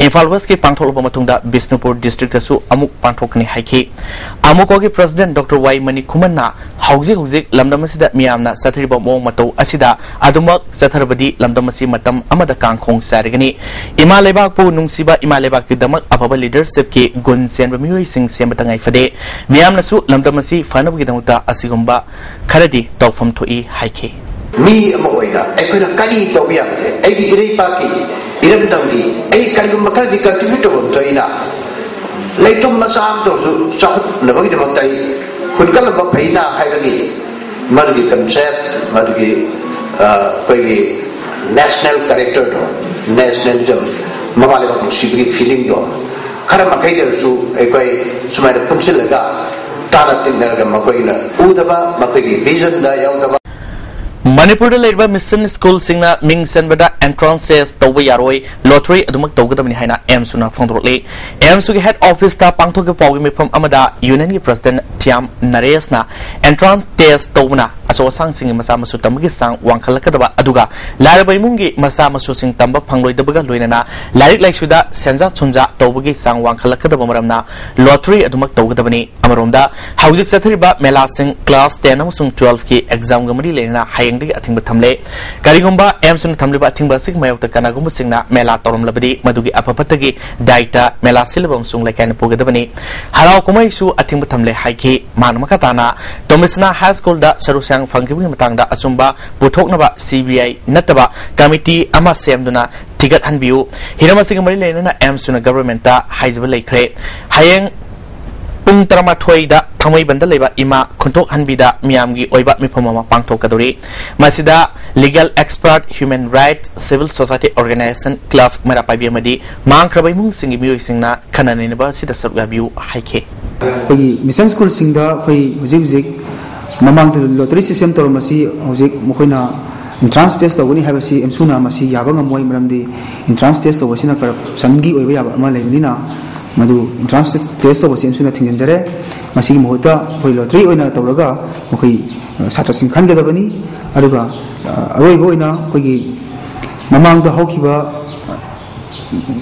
ꯏꯝꯐꯥꯜ ꯋꯦꯁꯀꯤ ꯄꯥꯡꯊꯣꯛꯂꯕ ꯃꯇꯨꯡꯗ ꯕꯤꯁꯅꯨꯄꯨꯔ ꯗꯤꯁꯇ꯭ꯔꯤꯛꯇꯁꯨ ꯑꯃꯨꯛ ꯄꯥꯡꯊꯣꯛꯀꯅꯤ ꯍꯥꯏꯈꯤ꯫ ꯑꯃꯨꯀꯣꯒꯤ ꯄ꯭ꯔꯁꯤꯗꯦꯟꯠ ꯗꯣꯛꯇꯔ ꯋꯥꯏ ꯃꯅꯤꯀꯨꯃꯟꯅ ꯍꯧꯖꯤꯛ ꯍꯧꯖꯤꯛ ꯂꯝꯗꯝ ꯑꯁꯤꯗ ꯃꯤꯌꯥꯝꯅ ꯆꯠꯊꯔꯤꯕ ꯃꯑꯣꯡ ꯃꯇꯧ ꯑꯁꯤꯗ ꯑꯗꯨꯃꯛ ꯆꯠꯊꯔꯕꯗꯤ ꯂꯝꯗꯝ ꯑꯁꯤ ꯃꯇꯝ ꯑꯃꯗ ꯀꯥꯡꯈꯣꯡ ꯆꯥꯏꯔꯒꯅꯤ꯫ ꯏꯃꯥ ꯂꯩꯕꯥꯛꯄꯨ ꯅꯨꯡꯁꯤꯕ, ꯏꯃꯥ ꯂꯩꯕꯥꯛꯀꯤꯗꯃꯛ ꯑꯐꯕ ꯂꯤꯗꯔꯁꯤꯞꯀꯤ ꯒꯨꯟ ꯆꯦꯟꯕ ꯃꯤꯑꯣꯏꯁꯤꯡ ꯁꯦꯝꯕꯇ ꯉꯥꯏ ꯐꯗꯦ꯫ ꯃꯤꯌꯥꯝꯅꯁꯨ ꯂꯝꯗꯝ ꯑꯁꯤ ꯐꯅꯕꯒꯤꯗꯃꯛꯇ ꯑꯁꯤꯒꯨꯝꯕ ꯈꯔꯗꯤ ꯇꯧꯐꯝ ꯊꯣꯛꯏ ꯍꯥꯏꯈꯤ꯫ ꯃꯤ ꯑꯃ ꯑꯣꯏꯅ ꯑꯩꯈꯣꯏꯅ ꯀꯔꯤ ꯇꯧꯕ ꯌꯥꯕꯒꯦ? ꯑꯩꯒꯤ ꯏꯔꯩꯄꯥꯛꯀꯤ ꯏꯔꯝꯗꯝꯒꯤ ꯑꯩ ꯀꯔꯤꯒꯨꯝꯕ ꯈꯔꯗꯤ ꯀꯟꯇ꯭ꯔꯤꯕ꯭ꯌꯨꯠ ꯇꯧꯐꯝ ꯊꯣꯛꯏꯅ, ꯂꯩꯇꯨꯝ ꯃꯆꯥ ꯑꯃꯇ ꯑꯣꯏꯔꯁꯨ ꯆꯥꯎꯈꯠꯅꯕꯒꯤꯗꯃꯛꯇ ꯑꯩ ꯍꯨꯟꯀꯠꯂꯝꯕ ꯐꯩꯅ ꯍꯥꯏꯕꯒꯤ ꯃꯗꯨꯒꯤ ꯀꯟꯁꯦꯞ, ꯃꯗꯨꯒꯤ, ꯑ, ꯑꯩꯈꯣꯏꯒꯤ ꯅꯦꯁꯅꯦꯜ ꯀꯦꯔꯦꯛꯇꯔꯗꯣ, ꯅꯦꯁꯅꯦꯂꯤꯖꯝ, ꯃꯃꯥ ꯂꯩꯕꯥꯛ ꯅꯨꯡꯁꯤꯕꯒꯤ ꯐꯤꯂꯤꯡꯗꯣ ꯈꯔ ꯃꯈꯩꯗ ꯑꯣꯏꯔꯁꯨ ꯑꯩꯈꯣꯏ ꯁꯨꯃꯥꯏꯅ ꯄꯨꯟꯁꯤꯜꯂꯒ ꯇꯥꯟꯅ ꯇꯤꯟꯅꯔꯒ ꯃꯈꯣꯏꯅ ꯎꯗꯕ, ꯃꯈꯣꯏꯒꯤ ꯚꯤꯖꯟꯗ ꯌꯥꯎꯗꯕ꯫ ꯃꯅꯤꯄꯨꯔꯗ ꯂꯩꯔꯤꯕ ꯃꯤꯁꯟ ꯁ꯭ꯀꯨꯜꯁꯤꯡꯅ ꯃꯤꯡ ꯆꯟꯕꯗ ꯑꯦꯟꯇ꯭ꯔꯥꯟꯁ ꯇꯦꯁ ꯇꯧꯕ ꯌꯥꯔꯣꯏ, ꯂꯣꯇꯔꯤ ꯑꯗꯨꯃꯛ ꯇꯧꯒꯗꯕꯅꯤ ꯍꯥꯏꯅ ꯑꯦꯝꯁꯨꯅ ꯐꯣꯡꯗꯣꯔꯛꯂꯤ꯫ ꯑꯦꯝꯁꯨꯒꯤ ꯍꯦꯗ ꯑꯣꯐꯤꯁꯇ ꯄꯥꯡꯊꯣꯛꯈꯤꯕ ꯄꯥꯎꯒꯤ ꯃꯤꯐꯝ ꯑꯃꯗ ꯌꯨꯅꯤꯌꯟꯒꯤ ꯄ꯭ꯔꯁꯤꯗꯦꯟꯠ ꯊꯤꯌꯥꯝ ꯅꯔꯦꯁꯅ ꯑꯦꯟꯇ꯭ꯔꯥꯟꯁ ꯇꯦꯁ ꯇꯧꯕꯅ ꯑꯆꯧ ꯑꯁꯥꯡꯁꯤꯡꯒꯤ ꯃꯆꯥ ꯃꯁꯨ ꯇꯝꯕꯒꯤ ꯆꯥꯡ ꯋꯥꯡꯈꯠꯂꯛꯀꯗꯕ, ꯑꯗꯨꯒ ꯂꯥꯏꯔꯕ ꯏꯃꯨꯡꯒꯤ ꯃꯆꯥ ꯃꯁꯨꯁꯤꯡ ꯇꯝꯕ ꯐꯪꯂꯣꯏꯗꯕꯒ ꯂꯣꯏꯅꯅ ꯂꯥꯏꯔꯤꯛ ꯂꯥꯏꯁꯨꯗ ꯁꯦꯟꯖꯥ ꯊꯨꯝꯖꯥ ꯇꯧꯕꯒꯤ ꯆꯥꯡ ꯋꯥꯡꯈꯠꯂꯛꯀꯗꯕ ꯃꯔꯝꯅ ꯂꯣꯇꯔꯤ ꯑꯗꯨꯃꯛ ꯇꯧꯒꯗꯕꯅꯤ꯫ ꯑꯃꯔꯣꯝꯗ, ꯍꯧꯖꯤꯛ ꯆꯠꯊꯔꯤꯕ ꯃꯦꯂꯥꯁꯤꯡ ꯀ꯭ꯂꯥꯁ ꯇꯦꯟ ꯑꯃꯁꯨꯡ ꯇꯨꯋꯦꯜꯐꯀꯤ ꯑꯦꯛꯖꯥꯝꯒ ꯃꯔꯤ ꯂꯩꯅꯅ ꯍꯌꯦꯡꯗꯒꯤ ꯑꯊꯤꯡꯕ ꯊꯝꯂꯦ꯫ ꯀꯔꯤꯒꯨꯝꯕ ꯑꯦꯝꯁꯨꯅ ꯊꯝꯂꯤꯕ ꯑꯊꯤꯡꯕ ꯑꯁꯤꯒꯤ ꯃꯥꯌꯣꯛꯇ ꯀꯅꯥꯒꯨꯝꯕꯁꯤꯡꯅ ꯃꯦꯂꯥ ꯇꯧꯔꯝꯂꯕꯗꯤ, ꯃꯗꯨꯒꯤ ꯑꯐ ꯐꯠꯇꯒꯤ ꯗꯥꯏꯇ ꯃꯦꯂꯥ ꯁꯤꯜꯂꯤꯕ ꯑꯃꯁꯨꯡ ꯂꯩꯀꯥꯏꯅ ꯄꯨꯒꯗꯕꯅꯤ꯫ ꯍꯔꯥꯎ ꯀꯨꯝꯍꯩꯁꯨ ꯑꯊꯤꯡꯕ ꯊꯝꯂꯦ ꯍꯥꯏꯈꯤ꯫ ꯃꯥꯅ ꯃꯈꯥ ꯇꯥꯅ ꯇꯣꯃꯤꯁꯅꯥ ꯍꯥꯏ ꯁ꯭ꯀꯨꯜꯗ ꯁꯔꯨ ꯁꯌꯥꯡ ꯐꯪꯈꯤꯕꯒꯤ ꯃꯇꯥꯡꯗ ꯑꯆꯨꯝꯕ ꯄꯨꯊꯣꯛꯅꯕ ꯁꯤ ꯕꯤ ꯑꯥꯏ ꯅꯠꯇꯕ ꯀꯃꯤꯇꯤ ꯑꯃ ꯁꯦꯝꯗꯨꯅ ꯊꯤꯒꯠꯍꯟꯕꯤꯌꯨ꯫ ꯍꯤꯔꯝ ꯑꯁꯤꯒ ꯃꯔꯤ ꯂꯩꯅꯅ ꯑꯦꯝꯁꯨꯅ ꯒꯚꯔꯟꯃꯦꯟꯠꯇ ꯍꯥꯏꯖꯕ ꯂꯩꯈ꯭ꯔꯦ꯫ ꯍꯌꯦꯡ ꯄꯨꯡ ꯇꯔꯥꯃꯥꯊꯣꯏꯗ ꯊꯥꯡꯃꯩꯕꯟꯗ ꯂꯩꯕ ꯏꯃꯥ ꯈꯨꯟꯇꯣꯛꯍꯟꯕꯤꯗ ꯃꯤꯌꯥꯝꯒꯤ ꯑꯣꯏꯕ ꯃꯤꯐꯝ ꯑꯃ ꯄꯥꯡꯊꯣꯛꯀꯗꯧꯔꯤ꯫ ꯃꯁꯤꯗ legal expert, human right, civil society organisation, club, Meira Paibi ꯑꯃꯗꯤ ꯃꯥꯡꯈ꯭ꯔꯕ ꯏꯃꯨꯡꯁꯤꯡꯒꯤ ꯃꯤꯑꯣꯏꯁꯤꯡꯅ ꯈꯟꯅ ꯅꯩꯅꯕ ꯑꯁꯤꯗ ꯁꯔꯨꯛ ꯌꯥꯕꯤꯌꯨ ꯍꯥꯏꯈꯤ꯫ ꯑꯩꯈꯣꯏꯒꯤ ꯃꯤꯁꯟ ꯁ꯭ꯀꯨꯜꯁꯤꯡꯗ ꯑꯩꯈꯣꯏ ꯍꯧꯖꯤꯛ ꯍꯧꯖꯤꯛ ꯃꯃꯥꯡꯗ ꯂꯣꯇꯔꯤ ꯁꯤꯁꯇꯦꯝ ꯇꯧꯔꯝꯕꯁꯤ ꯍꯧꯖꯤꯛ ꯃꯈꯣꯏꯅ ꯑꯦꯟꯇ꯭ꯔꯥꯟꯁ ꯇꯦꯁ ꯇꯧꯒꯅꯤ ꯍꯥꯏꯕꯁꯤ ꯑꯦꯝꯁꯨꯅ ꯃꯁꯤ ꯌꯥꯕ ꯉꯝꯃꯣꯏ, ꯃꯔꯝꯗꯤ ꯑꯦꯟꯇ꯭ꯔꯥꯟꯁ ꯇꯦꯁ ꯇꯧꯕꯁꯤꯅ ꯀꯔꯞꯁꯟꯒꯤ ꯑꯣꯏꯕ ꯌꯥꯕ ꯑꯃ ꯂꯩꯕꯅꯤꯅ ꯃꯗꯨ ꯑꯦꯟꯇ꯭ꯔꯥꯟꯁ ꯇꯦꯁ ꯇꯧꯕꯁꯤ ꯑꯦꯝꯁꯨꯅ ꯊꯤꯡꯖꯤꯟꯖꯔꯦ꯫ ꯃꯁꯤꯒꯤ ꯃꯍꯨꯠꯇ ꯑꯩꯈꯣꯏ ꯂꯣꯇꯔꯤ ꯑꯣꯏꯅ ꯇꯧꯔꯒ ꯃꯈꯣꯏ, ꯑ, ꯁꯥꯇ꯭ꯔꯁꯤꯡ ꯈꯟꯒꯗꯕꯅꯤ꯫ ꯑꯗꯨꯒ, ꯑ, ꯑꯔꯣꯏꯕ ꯑꯣꯏꯅ ꯑꯩꯈꯣꯏꯒꯤ ꯃꯃꯥꯡꯗ ꯍꯧꯈꯤꯕ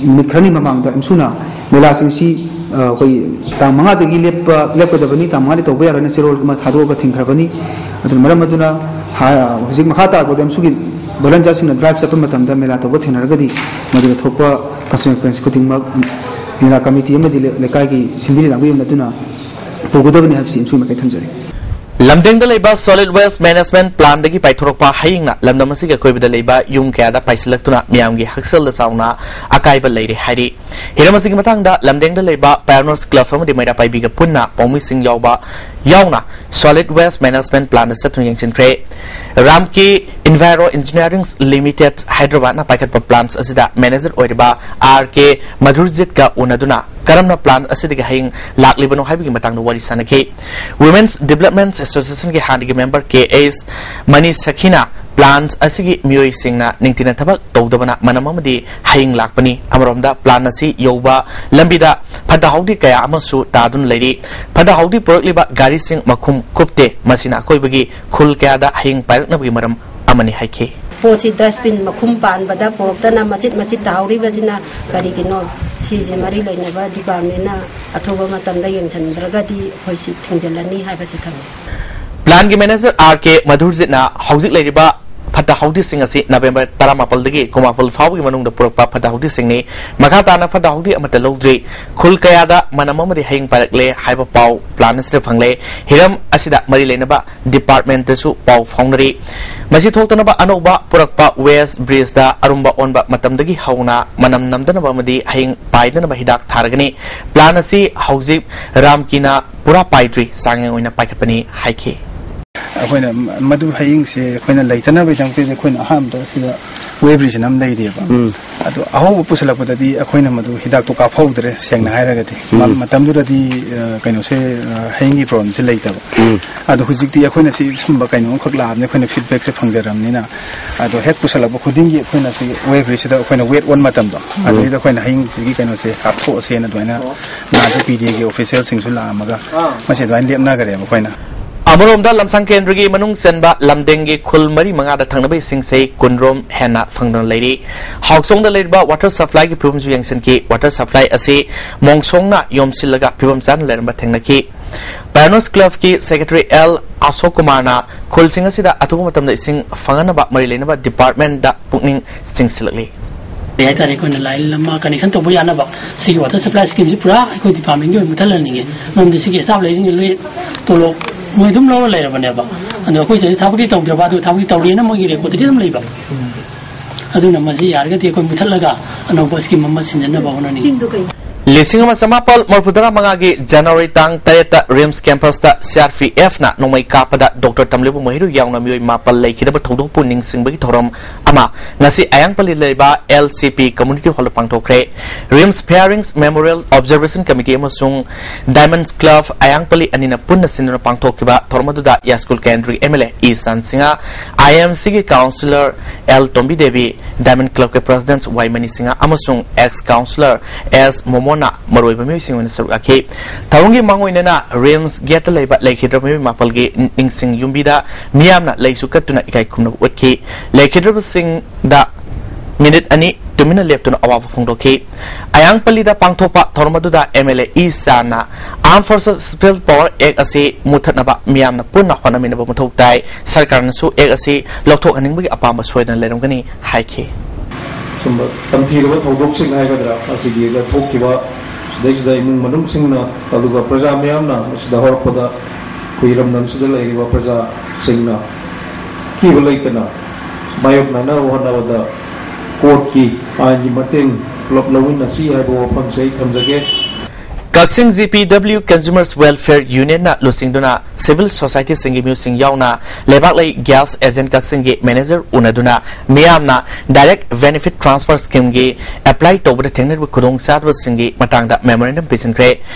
ꯅꯨꯃꯤꯠ ꯈꯔꯅꯤ ꯃꯃꯥꯡꯗ ꯑꯦꯝꯁꯨꯅ ꯃꯦꯂꯥꯁꯤꯡꯁꯤ, ꯑ, ꯑꯩꯈꯣꯏ ꯇꯥꯡ ꯃꯉꯥꯗꯒꯤ ꯂꯦꯞꯄ, ꯂꯦꯞꯀꯗꯕꯅꯤ, ꯇꯥꯡ ꯃꯉꯥꯗꯤ ꯇꯧꯕ ꯌꯥꯔꯣꯏꯅ ꯆꯦꯔꯣꯜ ꯑꯃ ꯊꯥꯗꯣꯛꯑꯒ ꯊꯤꯡꯈ꯭ꯔꯕꯅꯤ꯫ ꯑꯗꯨꯅ ꯃꯔꯝ ꯑꯗꯨꯅ ꯍꯥ-, ꯍꯧꯖꯤꯛ ꯃꯈꯥ ꯇꯥꯔꯛꯄꯗ ꯑꯦꯝꯁꯨꯒꯤ ꯚꯣꯂꯟꯇꯤꯌꯔꯁꯤꯡꯅ ꯗ꯭ꯔꯥꯏꯚ ꯆꯠꯄ ꯃꯇꯝꯗ ꯃꯦꯂꯥ ꯇꯧꯕ ꯊꯦꯡꯅꯔꯒꯗꯤ ꯃꯗꯨꯗ ꯊꯣꯛꯄ ꯀꯟꯁꯤꯀ꯭ꯋꯦꯟꯁ ꯈꯨꯗꯤꯡꯃꯛ ꯃꯦꯂꯥ ꯀꯃꯤꯇꯤ ꯑꯃꯗꯤ ꯂꯩ-, ꯂꯩꯀꯥꯏꯒꯤ ꯁꯤꯟꯕꯤ ꯂꯥꯡꯕꯤ ꯑꯃ ꯑꯗꯨꯅ ꯄꯨꯒꯗꯕꯅꯤ ꯍꯥꯏꯕꯁꯤ ꯑꯦꯝꯁꯨꯒꯤ ꯃꯥꯏꯀꯩ ꯊꯝꯖꯔꯤ꯫ ꯂꯝꯗꯦꯡꯗ ꯂꯩꯕ Solid Waste Management Plantꯗꯒꯤ ꯄꯥꯏꯊꯣꯔꯛꯄ ꯍꯌꯤꯡꯅ ꯂꯝꯗꯝ ꯑꯁꯤꯒꯤ ꯑꯀꯣꯏꯕꯗ ꯂꯩꯕ ꯌꯨꯝ ꯀꯌꯥꯗ ꯄꯥꯏꯁꯤꯜꯂꯛꯇꯨꯅ ꯃꯤꯌꯥꯝꯒꯤ ꯍꯛꯁꯦꯜꯗ ꯆꯥꯎꯅ ꯑꯀꯥꯏꯕ ꯂꯩꯔꯦ ꯍꯥꯏꯔꯤ꯫ ꯍꯤꯔꯝ ꯑꯁꯤꯒꯤ ꯃꯇꯥꯡꯗ ꯂꯝꯗꯦꯡꯗ ꯂꯩꯕ Pioneers Club ꯑꯃꯗꯤ ꯃꯩꯔꯥ ꯄꯥꯏꯕꯤꯒ ꯄꯨꯟꯅ ꯄꯥꯎꯃꯤꯁꯤꯡ ꯌꯥꯎꯕ ꯌꯥꯎꯅ Solid Waste Management Plantꯗ ꯆꯠꯇꯨꯅ ꯌꯦꯡꯁꯤꯟꯈ꯭ꯔꯦ꯫ ꯔꯥꯝꯀꯤ Enviro Engineering Limited ꯍꯥꯏꯗ꯭ꯔꯕꯥꯗꯅ ꯄꯥꯏꯈꯠꯄ plant ꯑꯁꯤꯗ manager ꯑꯣꯏꯔꯤꯕ ꯑꯥꯔ ꯀꯦ ꯃꯙꯨꯔꯖꯤꯠꯀ ꯎꯅꯗꯨꯅ ꯀꯔꯝꯅ plant ꯑꯁꯤꯗꯒꯤ ꯍꯌꯤꯡ ꯂꯥꯛꯂꯤꯕꯅꯣ ꯍꯥꯏꯕꯒꯤ ꯃꯇꯥꯡꯗ ꯋꯥꯔꯤ ꯁꯥꯅꯈꯤ꯫ Women's Development Associationꯒꯤ ꯍꯥꯟꯅꯒꯤ member ꯀꯦ ꯑꯦꯁ ꯃꯅꯤ ꯁꯈꯤꯅ plant ꯑꯁꯤꯒꯤ ꯃꯤꯑꯣꯏꯁꯤꯡꯅ ꯅꯤꯡꯊꯤꯅ ꯊꯕꯛ ꯇꯧꯗꯕꯅ ꯃꯅꯝ ꯑꯃꯗꯤ ꯍꯌꯤꯡ ꯂꯥꯛꯄꯅꯤ꯫ ꯑꯃꯔꯣꯝꯗ plant ꯑꯁꯤ ꯌꯧꯕ ꯂꯝꯕꯤꯗ ꯐꯠꯇ ꯍꯥꯎꯗꯤ ꯀꯌꯥ ꯑꯃꯁꯨ ꯇꯥꯗꯨꯅ ꯂꯩꯔꯤ꯫ ꯐꯠꯇ ꯍꯥꯎꯗꯤ ꯄꯨꯔꯛꯂꯤꯕ ꯒꯥꯔꯤꯁꯤꯡ ꯃꯈꯨꯝ ꯀꯨꯞꯇꯦ꯫ ꯃꯁꯤꯅ ꯑꯀꯣꯏꯕꯒꯤ ꯈꯨꯜ ꯀꯌꯥꯗ ꯍꯌꯤꯡ ꯄꯥꯏꯔꯛꯅꯕꯒꯤ ꯃꯔꯝ ꯑꯃꯅꯤ ꯍꯥꯏꯈꯤ꯫ ꯄꯣꯠꯁꯤ dustbin ꯃꯈꯨꯝ ꯄꯥꯟꯕꯗ ꯄꯨꯔꯛꯇꯅ ꯃꯆꯤꯠ ꯃꯆꯤꯠ ꯇꯥꯍꯧꯔꯤꯕꯁꯤꯅ ꯀꯔꯤꯒꯤꯅꯣ? ꯁꯤꯁꯦ ꯃꯔꯤ ꯂꯩꯅꯕ departmentꯅ ꯑꯊꯨꯕ ꯃꯇꯝꯗ ꯌꯦꯡꯁꯤꯟꯗ꯭ꯔꯒꯗꯤ ꯑꯩꯈꯣꯏ ꯁꯤ ꯊꯤꯡꯖꯤꯜꯂꯅꯤ ꯍꯥꯏꯕꯁꯤ ꯊꯝꯃꯤ꯫ Plantꯀꯤ manager ꯑꯥꯔ ꯀꯦ ꯃꯙꯨꯔꯖꯤꯠꯅ ꯍꯧꯖꯤꯛ ꯂꯩꯔꯤꯕ ꯐꯠꯇ ꯍꯥꯎꯗꯤꯁꯤꯡ ꯑꯁꯤ November ꯇꯔꯥꯃꯥꯄꯜꯗꯒꯤ ꯀꯨꯟꯃꯥꯄꯜ ꯐꯥꯎꯕꯒꯤ ꯃꯅꯨꯡꯗ ꯄꯨꯔꯛꯄ ꯐꯠꯇ ꯍꯥꯎꯗꯤꯁꯤꯡꯅꯤ꯫ ꯃꯈꯥ ꯇꯥꯅ ꯐꯠꯇ ꯍꯥꯎꯗꯤ ꯑꯃꯠꯇ ꯂꯧꯗ꯭ꯔꯤ꯫ ꯈꯨꯜ ꯀꯌꯥꯗ ꯃꯅꯝ ꯑꯃꯗꯤ ꯍꯌꯤꯡ ꯄꯥꯏꯔꯛꯂꯦ ꯍꯥꯏꯕ ꯄꯥꯎ plant ꯑꯁꯤꯗ ꯐꯪꯂꯦ꯫ ꯍꯤꯔꯝ ꯑꯁꯤꯗ ꯃꯔꯤ ꯂꯩꯅꯕ departmentꯇꯁꯨ ꯄꯥꯎ ꯐꯥꯎꯅꯔꯤ꯫ ꯃꯁꯤ ꯊꯣꯛꯇꯅꯕ ꯑꯅꯧꯕ ꯄꯨꯔꯛꯄ waste bridgeꯇ ꯑꯔꯨꯝꯕ ꯑꯣꯟꯕ ꯃꯇꯝꯗꯒꯤ ꯍꯧꯅ ꯃꯅꯝ ꯅꯝꯗꯅꯕ ꯑꯃꯗꯤ ꯍꯌꯤꯡ ꯄꯥꯏꯗꯅꯕ ꯍꯤꯗꯥꯛ ꯊꯥꯔꯒꯅꯤ꯫ Plant ꯑꯁꯤ ꯍꯧꯖꯤꯛ ꯔꯥꯝꯀꯤꯅ ꯄꯨꯔꯥ ꯄꯥꯏꯗ꯭ꯔꯤ, ꯆꯥꯡꯌꯦꯡ ꯑꯣꯏꯅ ꯄꯥꯏꯈꯠꯄꯅꯤ ꯍꯥꯏꯈꯤ꯫ ꯑꯩꯈꯣꯏꯅ ꯃꯗꯨ ꯍꯌꯤꯡꯁꯦ ꯑꯩꯈꯣꯏꯅ ꯂꯩꯇꯅꯕꯒꯤꯗꯃꯛꯇꯗꯤ ꯑꯩꯈꯣꯏꯅ ꯑꯍꯥꯟꯕꯗ ꯁꯤꯗ ꯋꯦꯕ꯭ꯔꯤꯁꯤꯅ ꯑꯃ ꯂꯩꯔꯤꯑꯕ꯫ ꯑꯗꯣ ꯑꯍꯧꯕ ꯄꯨꯁꯜꯂꯛꯄꯗꯗꯤ ꯑꯩꯈꯣꯏꯅ ꯃꯗꯨ ꯍꯤꯗꯥꯛꯇꯣ ꯀꯥꯞꯍꯧꯗ꯭ꯔꯦ, ꯁꯦꯡꯅ ꯍꯥꯏꯔꯒꯗꯤ꯫ ꯃ-, ꯃꯇꯝꯗꯨꯗꯗꯤ, ꯑ, ꯀꯩꯅꯣꯁꯦ, ꯑ, ꯍꯌꯦꯡꯒꯤ ꯄ꯭ꯔꯣꯕ꯭ꯂꯦꯝꯁꯦ ꯂꯩꯇꯕ꯫ ꯑꯗꯣ ꯍꯧꯖꯤꯛꯇꯤ ꯑꯩꯈꯣꯏꯅ ꯁꯤ ꯁꯨꯝꯕ ꯀꯩꯅꯣ ꯑꯃꯈꯛ ꯂꯥꯛꯑꯕꯅꯤꯅ, ꯑꯩꯈꯣꯏꯅ ꯐꯤꯗꯕꯦꯛꯁꯦ ꯐꯪꯖꯔꯕꯅꯤꯅ, ꯑꯗꯣ ꯍꯦꯛ ꯄꯨꯁꯜꯂꯛꯄ ꯈꯨꯗꯤꯡꯒꯤ ꯑꯩꯈꯣꯏꯅ ꯁꯤ ꯋꯦꯕ꯭ꯔꯤꯁꯤꯗ ꯑꯩꯈꯣꯏꯅ ꯋꯦꯠ ꯑꯣꯟ ꯃꯇꯝꯗꯣ, ꯑꯗꯨꯗꯩꯗ ꯑꯩꯈꯣꯏꯅ ꯍꯌꯦꯡꯁꯤꯒꯤ ꯀꯩꯅꯣꯁꯦ ꯀꯥꯞꯊꯣꯛꯑꯁꯦꯅ ꯑꯗꯨꯃꯥꯏꯅ ꯅꯍꯥꯟꯁꯨ ꯄꯤ ꯗꯤ ꯑꯦꯒꯤ ꯑꯣꯐꯤꯁꯤꯌꯦꯜꯁꯤꯡꯁꯨ ꯂꯥꯛꯑꯝꯃꯒ ꯃꯁꯤ ꯑꯗꯨꯃꯥꯏꯅ ꯂꯦꯞꯅꯈ꯭ꯔꯦꯕ ꯑꯩꯈꯣꯏꯅ꯫ ꯑꯃꯔꯣꯝꯗ ꯂꯝꯁꯥꯡ ꯀꯦꯟꯗ꯭ꯔꯒꯤ ꯃꯅꯨꯡ ꯆꯟꯕ ꯂꯝꯗꯦꯡꯒꯤ ꯈꯨꯜ ꯃꯔꯤ ꯃꯉꯥꯗ ꯊꯛꯅꯕ ꯏꯁꯤꯡꯁꯦ ꯀꯨꯟꯔꯣꯝ ꯍꯦꯟꯅ ꯐꯪꯗꯅ ꯂꯩꯔꯤ꯫ ꯍꯥꯎꯁꯣꯡꯗ ꯂꯩꯔꯤꯕ ꯋꯥꯇꯔ ꯁꯄ꯭ꯂꯥꯏꯒꯤ ꯐꯤꯕꯝꯁꯨ ꯌꯦꯡꯁꯤꯟꯈꯤ꯫ ꯋꯥꯇꯔ ꯁꯄ꯭ꯂꯥꯏ ꯑꯁꯤ ꯃꯣꯡꯁꯣꯡꯅ ꯌꯣꯝꯁꯤꯜꯂꯒ ꯐꯤꯕꯝ ꯆꯥꯅ ꯂꯩꯔꯝꯕ ꯊꯦꯡꯅꯈꯤ꯫ ꯄꯥꯏꯑꯣꯅꯤꯌꯔꯁ ꯀ꯭ꯂꯕꯀꯤ ꯁꯦꯀ꯭ꯔꯦꯇꯔꯤ ꯑꯦꯜ ꯑꯁꯣꯛ ꯀꯨꯃꯥꯔꯅ ꯈꯨꯜꯁꯤꯡ ꯑꯁꯤꯗ ꯑꯊꯨꯕ ꯃꯇꯝꯗ ꯏꯁꯤꯡ ꯐꯪꯍꯟꯅꯕ ꯃꯔꯤ ꯂꯩꯅꯕ ꯗꯤꯄꯥꯔꯠꯃꯦꯟꯗ ꯄꯨꯛꯅꯤꯡ ꯆꯤꯡꯁꯤꯜꯂꯛꯂꯤ꯫ ꯀꯔꯤ ꯍꯥꯏꯇꯥꯔꯦ, ꯑꯩꯈꯣꯏꯅ ꯂꯥꯏꯟ ꯑꯃ ꯀꯅꯦꯛꯁꯟ ꯇꯧꯕ ꯌꯥꯅꯕ ꯁꯤꯒꯤ ꯋꯥꯇꯔ ꯁꯄ꯭ꯂꯥꯏ ꯁ꯭ꯀꯤꯝꯁꯤ ꯄꯨꯔꯥ ꯑꯩꯈꯣꯏ ꯗꯤꯄꯥꯔꯠꯃꯦꯟꯒꯤ ꯑꯣꯏꯅ ꯃꯨꯠꯊꯠꯍꯟꯅꯤꯡꯉꯦ꯫ ꯃꯔꯝꯗꯤ ꯁꯤꯒꯤ ꯁ꯭ꯇꯥꯐ ꯂꯩꯔꯤꯁꯤꯡꯁꯦ ꯂꯣꯏ ꯇꯣꯂꯣꯞ ꯃꯣꯏ ꯑꯗꯨꯝ ꯂꯧꯔ ꯂꯩꯔꯕꯅꯦꯕ꯫ ꯑꯗꯣ ꯑꯩꯈꯣꯏ ꯁꯤꯗ ꯊꯕꯛꯇꯤ ꯇꯧꯗ꯭ꯔꯕ, ꯑꯗꯨ ꯊꯕꯛꯇꯤ ꯇꯧꯔꯤꯑꯅ ꯃꯣꯏꯒꯤ ꯔꯦꯀꯣꯔꯗꯇꯗꯤ ꯑꯗꯨꯝ ꯂꯩꯕ꯫ ꯑꯗꯨꯅ ꯃꯁꯤ ꯌꯥꯔꯒꯗꯤ ꯑꯩꯈꯣꯏ ꯃꯨꯠꯊꯠꯂꯒ ꯑꯅꯧꯕ ꯁ꯭ꯀꯤꯝ ꯑꯃ ꯁꯤꯟꯖꯟꯅꯕ ꯍꯣꯠꯅꯅꯤꯡꯉꯤ꯫ ꯂꯤꯁꯤꯡ ꯑꯃ ꯆꯃꯥꯄꯜ ꯃꯔꯤꯐꯨꯇꯔꯥ ꯃꯉꯥꯒꯤ ꯖꯅꯋꯥꯔꯤ ꯇꯥꯡ ꯇꯔꯦꯠꯇ ꯔꯤꯝꯁ ꯀꯦꯝꯄꯁꯇ ꯁꯤ ꯑꯥꯔ ꯄꯤ ꯑꯦꯐꯅ ꯅꯣꯡꯃꯩ ꯀꯥꯞꯄꯗ ꯗꯣꯛꯇꯔ ꯇꯝꯂꯤꯕ ꯃꯣꯍꯤꯔꯨ ꯌꯥꯎꯅ ꯃꯤꯑꯣꯏ ꯃꯥꯄꯜ ꯂꯩꯈꯤꯗꯕ ꯊꯧꯗꯣꯛꯄꯨ ꯅꯤꯡꯁꯤꯡꯕꯒꯤ ꯊꯧꯔꯝ ꯑꯃ ꯉꯁꯤ ꯑꯌꯥꯡꯄꯜꯂꯤ ꯂꯩꯕ ꯑꯦꯜ ꯁꯤ ꯄꯤ ꯀꯝꯃ꯭ꯌꯨꯅꯤꯇꯤ ꯍꯣꯜꯗ ꯄꯥꯡꯊꯣꯛꯈ꯭ꯔꯦ꯫ RIMS firings memorial observation committee ꯑꯃꯁꯨꯡ ꯗꯥꯏꯃꯟ ꯀ꯭ꯂꯕ ꯑꯌꯥꯡꯄꯜꯂꯤ ꯑꯅꯤꯅ ꯄꯨꯟꯅ ꯁꯤꯟꯗꯨꯅ ꯄꯥꯡꯊꯣꯛꯈꯤꯕ ꯊꯧꯔꯝ ꯑꯗꯨꯗ ꯌꯥꯏꯁ꯭ꯀꯨꯜ ꯀꯦꯟꯗ꯭ꯔꯒꯤ M L A E Sansingh, I M ꯁꯤꯒꯤ ꯀꯥꯎꯟꯁꯤꯂꯔ ꯑꯦꯜ ꯇꯣꯝꯕꯤꯗꯦꯕꯤ, ꯗꯥꯏꯃꯟ ꯀ꯭ꯂꯕꯀꯤ ꯄ꯭ꯔꯦꯁꯤꯗꯦꯟꯠ ꯋꯥꯏ ꯃꯅꯤꯁꯤꯡꯍ ꯑꯃꯁꯨꯡ ꯑꯦꯛꯁ ꯀꯥꯎꯟꯁꯤꯂꯔ ꯑꯦꯁ ꯃꯣꯃꯣꯟꯅ ꯃꯔꯨꯑꯣꯏꯕ ꯃꯤꯑꯣꯏꯁꯤꯡ ꯑꯣꯏꯅ ꯁꯔꯨꯛ ꯌꯥꯈꯤ꯫ ꯊꯧꯔꯝꯒꯤ ꯃꯥꯡꯑꯣꯏꯅꯅ ꯔꯤꯝꯁ ꯒꯦꯠꯇ ꯂꯩꯕ ꯂꯩꯈꯤꯗ꯭ꯔꯕ ꯃꯤꯑꯣꯏ ꯃꯥꯄꯜꯒꯤ ꯅꯤꯡꯁꯤꯡ ꯌꯨꯝꯕꯤꯗ ꯃꯤꯌꯥꯝꯅ ꯂꯩꯁꯨ ꯀꯠꯇꯨꯅ ꯏꯀꯥꯏ ꯈꯨꯝꯅꯕ ꯎꯠꯈꯤ꯫ ꯂꯩꯈꯤꯗ꯭ꯔꯕꯁꯤꯡꯗ ꯃꯤꯅꯤꯠ ꯑꯅꯤ ꯇꯨꯃꯤꯟꯅ ꯂꯦꯞꯇꯨꯅ ꯑꯋꯥꯕ ꯐꯣꯡꯗꯣꯛꯈꯤ꯫ ꯑꯌꯥꯡꯄꯜꯂꯤꯗ ꯄꯥꯡꯊꯣꯛꯄ ꯊꯧꯔꯝ ꯑꯗꯨꯗ ꯑꯦꯝ ꯑꯦꯜ ꯑꯦ ꯏ ꯁꯥꯟꯅ Armed Forces Special Power Act ꯑꯁꯤ ꯃꯨꯠꯊꯠꯅꯕ ꯃꯤꯌꯥꯝꯅ ꯄꯨꯟꯅ ꯍꯣꯠꯅꯃꯤꯟꯅꯕ ꯃꯊꯧ ꯇꯥꯏ, ꯁꯔꯀꯥꯔꯅꯁꯨ ꯑꯦꯛ ꯑꯁꯤ ꯂꯧꯊꯣꯛꯍꯟꯅꯤꯡꯕꯒꯤ ꯑꯄꯥꯝꯕ ꯁꯣꯏꯗꯅ ꯂꯩꯔꯝꯒꯅꯤ ꯍꯥꯏꯈꯤ꯫ ꯁꯨꯝꯕ ꯇꯝꯊꯤꯔꯕ ꯊꯧꯗꯣꯛꯁꯤꯡ ꯍꯥꯏꯒꯗ꯭ꯔꯥ, ꯑꯁꯤꯒꯤꯗ ꯊꯣꯛꯈꯤꯕ ꯁꯤꯗꯩꯁꯤꯗ ꯏꯃꯨꯡ ꯃꯅꯨꯡꯁꯤꯡꯅ, ꯑꯗꯨꯒ ꯄ꯭ꯔꯖꯥ ꯃꯤꯌꯥꯝꯅ ꯃꯁꯤꯗ ꯍꯧꯔꯛꯄꯗ ꯑꯩꯈꯣꯏ ꯏꯔꯝꯗꯝ ꯑꯁꯤꯗ ꯂꯩꯔꯤꯕ ꯄ꯭ꯔꯖꯥꯁꯤꯡꯅ ꯑꯀꯤꯕ ꯂꯩꯇꯅ ꯃꯥꯌꯣꯛꯅꯅꯕ ꯍꯣꯠꯅꯕꯗ ꯀꯣꯔꯠꯀꯤ ꯑꯥꯏꯟꯒꯤ ꯃꯇꯦꯡ ꯄꯨꯂꯞ ꯂꯧꯃꯤꯟꯅꯁꯤ ꯍꯥꯏꯕ ꯋꯥꯐꯝꯁꯦ ꯑꯩ ꯊꯝꯖꯒꯦ꯫ ꯀꯛꯆꯤꯡ G P W Consumers Welfare Unionꯅ ꯂꯨꯆꯤꯡꯗꯨꯅ civil societyꯁꯤꯡꯒꯤ ꯃꯤꯑꯣꯏꯁꯤꯡ ꯌꯥꯎꯅ ꯂꯩꯕꯥꯛꯂꯩ gas agent ꯀꯛꯆꯤꯡꯒꯤ manager ꯎꯅꯗꯨꯅ ꯃꯤꯌꯥꯝꯅ direct benefit transfer schemeꯒꯤ apply ꯇꯧꯕꯗ ꯊꯦꯡꯅꯔꯤꯕ ꯈꯨꯗꯣꯡꯆꯥꯗꯕꯁꯤꯡꯒꯤ ꯃꯇꯥꯡꯗ memorandum ꯄꯤꯁꯤꯟꯈ꯭ꯔꯦ꯫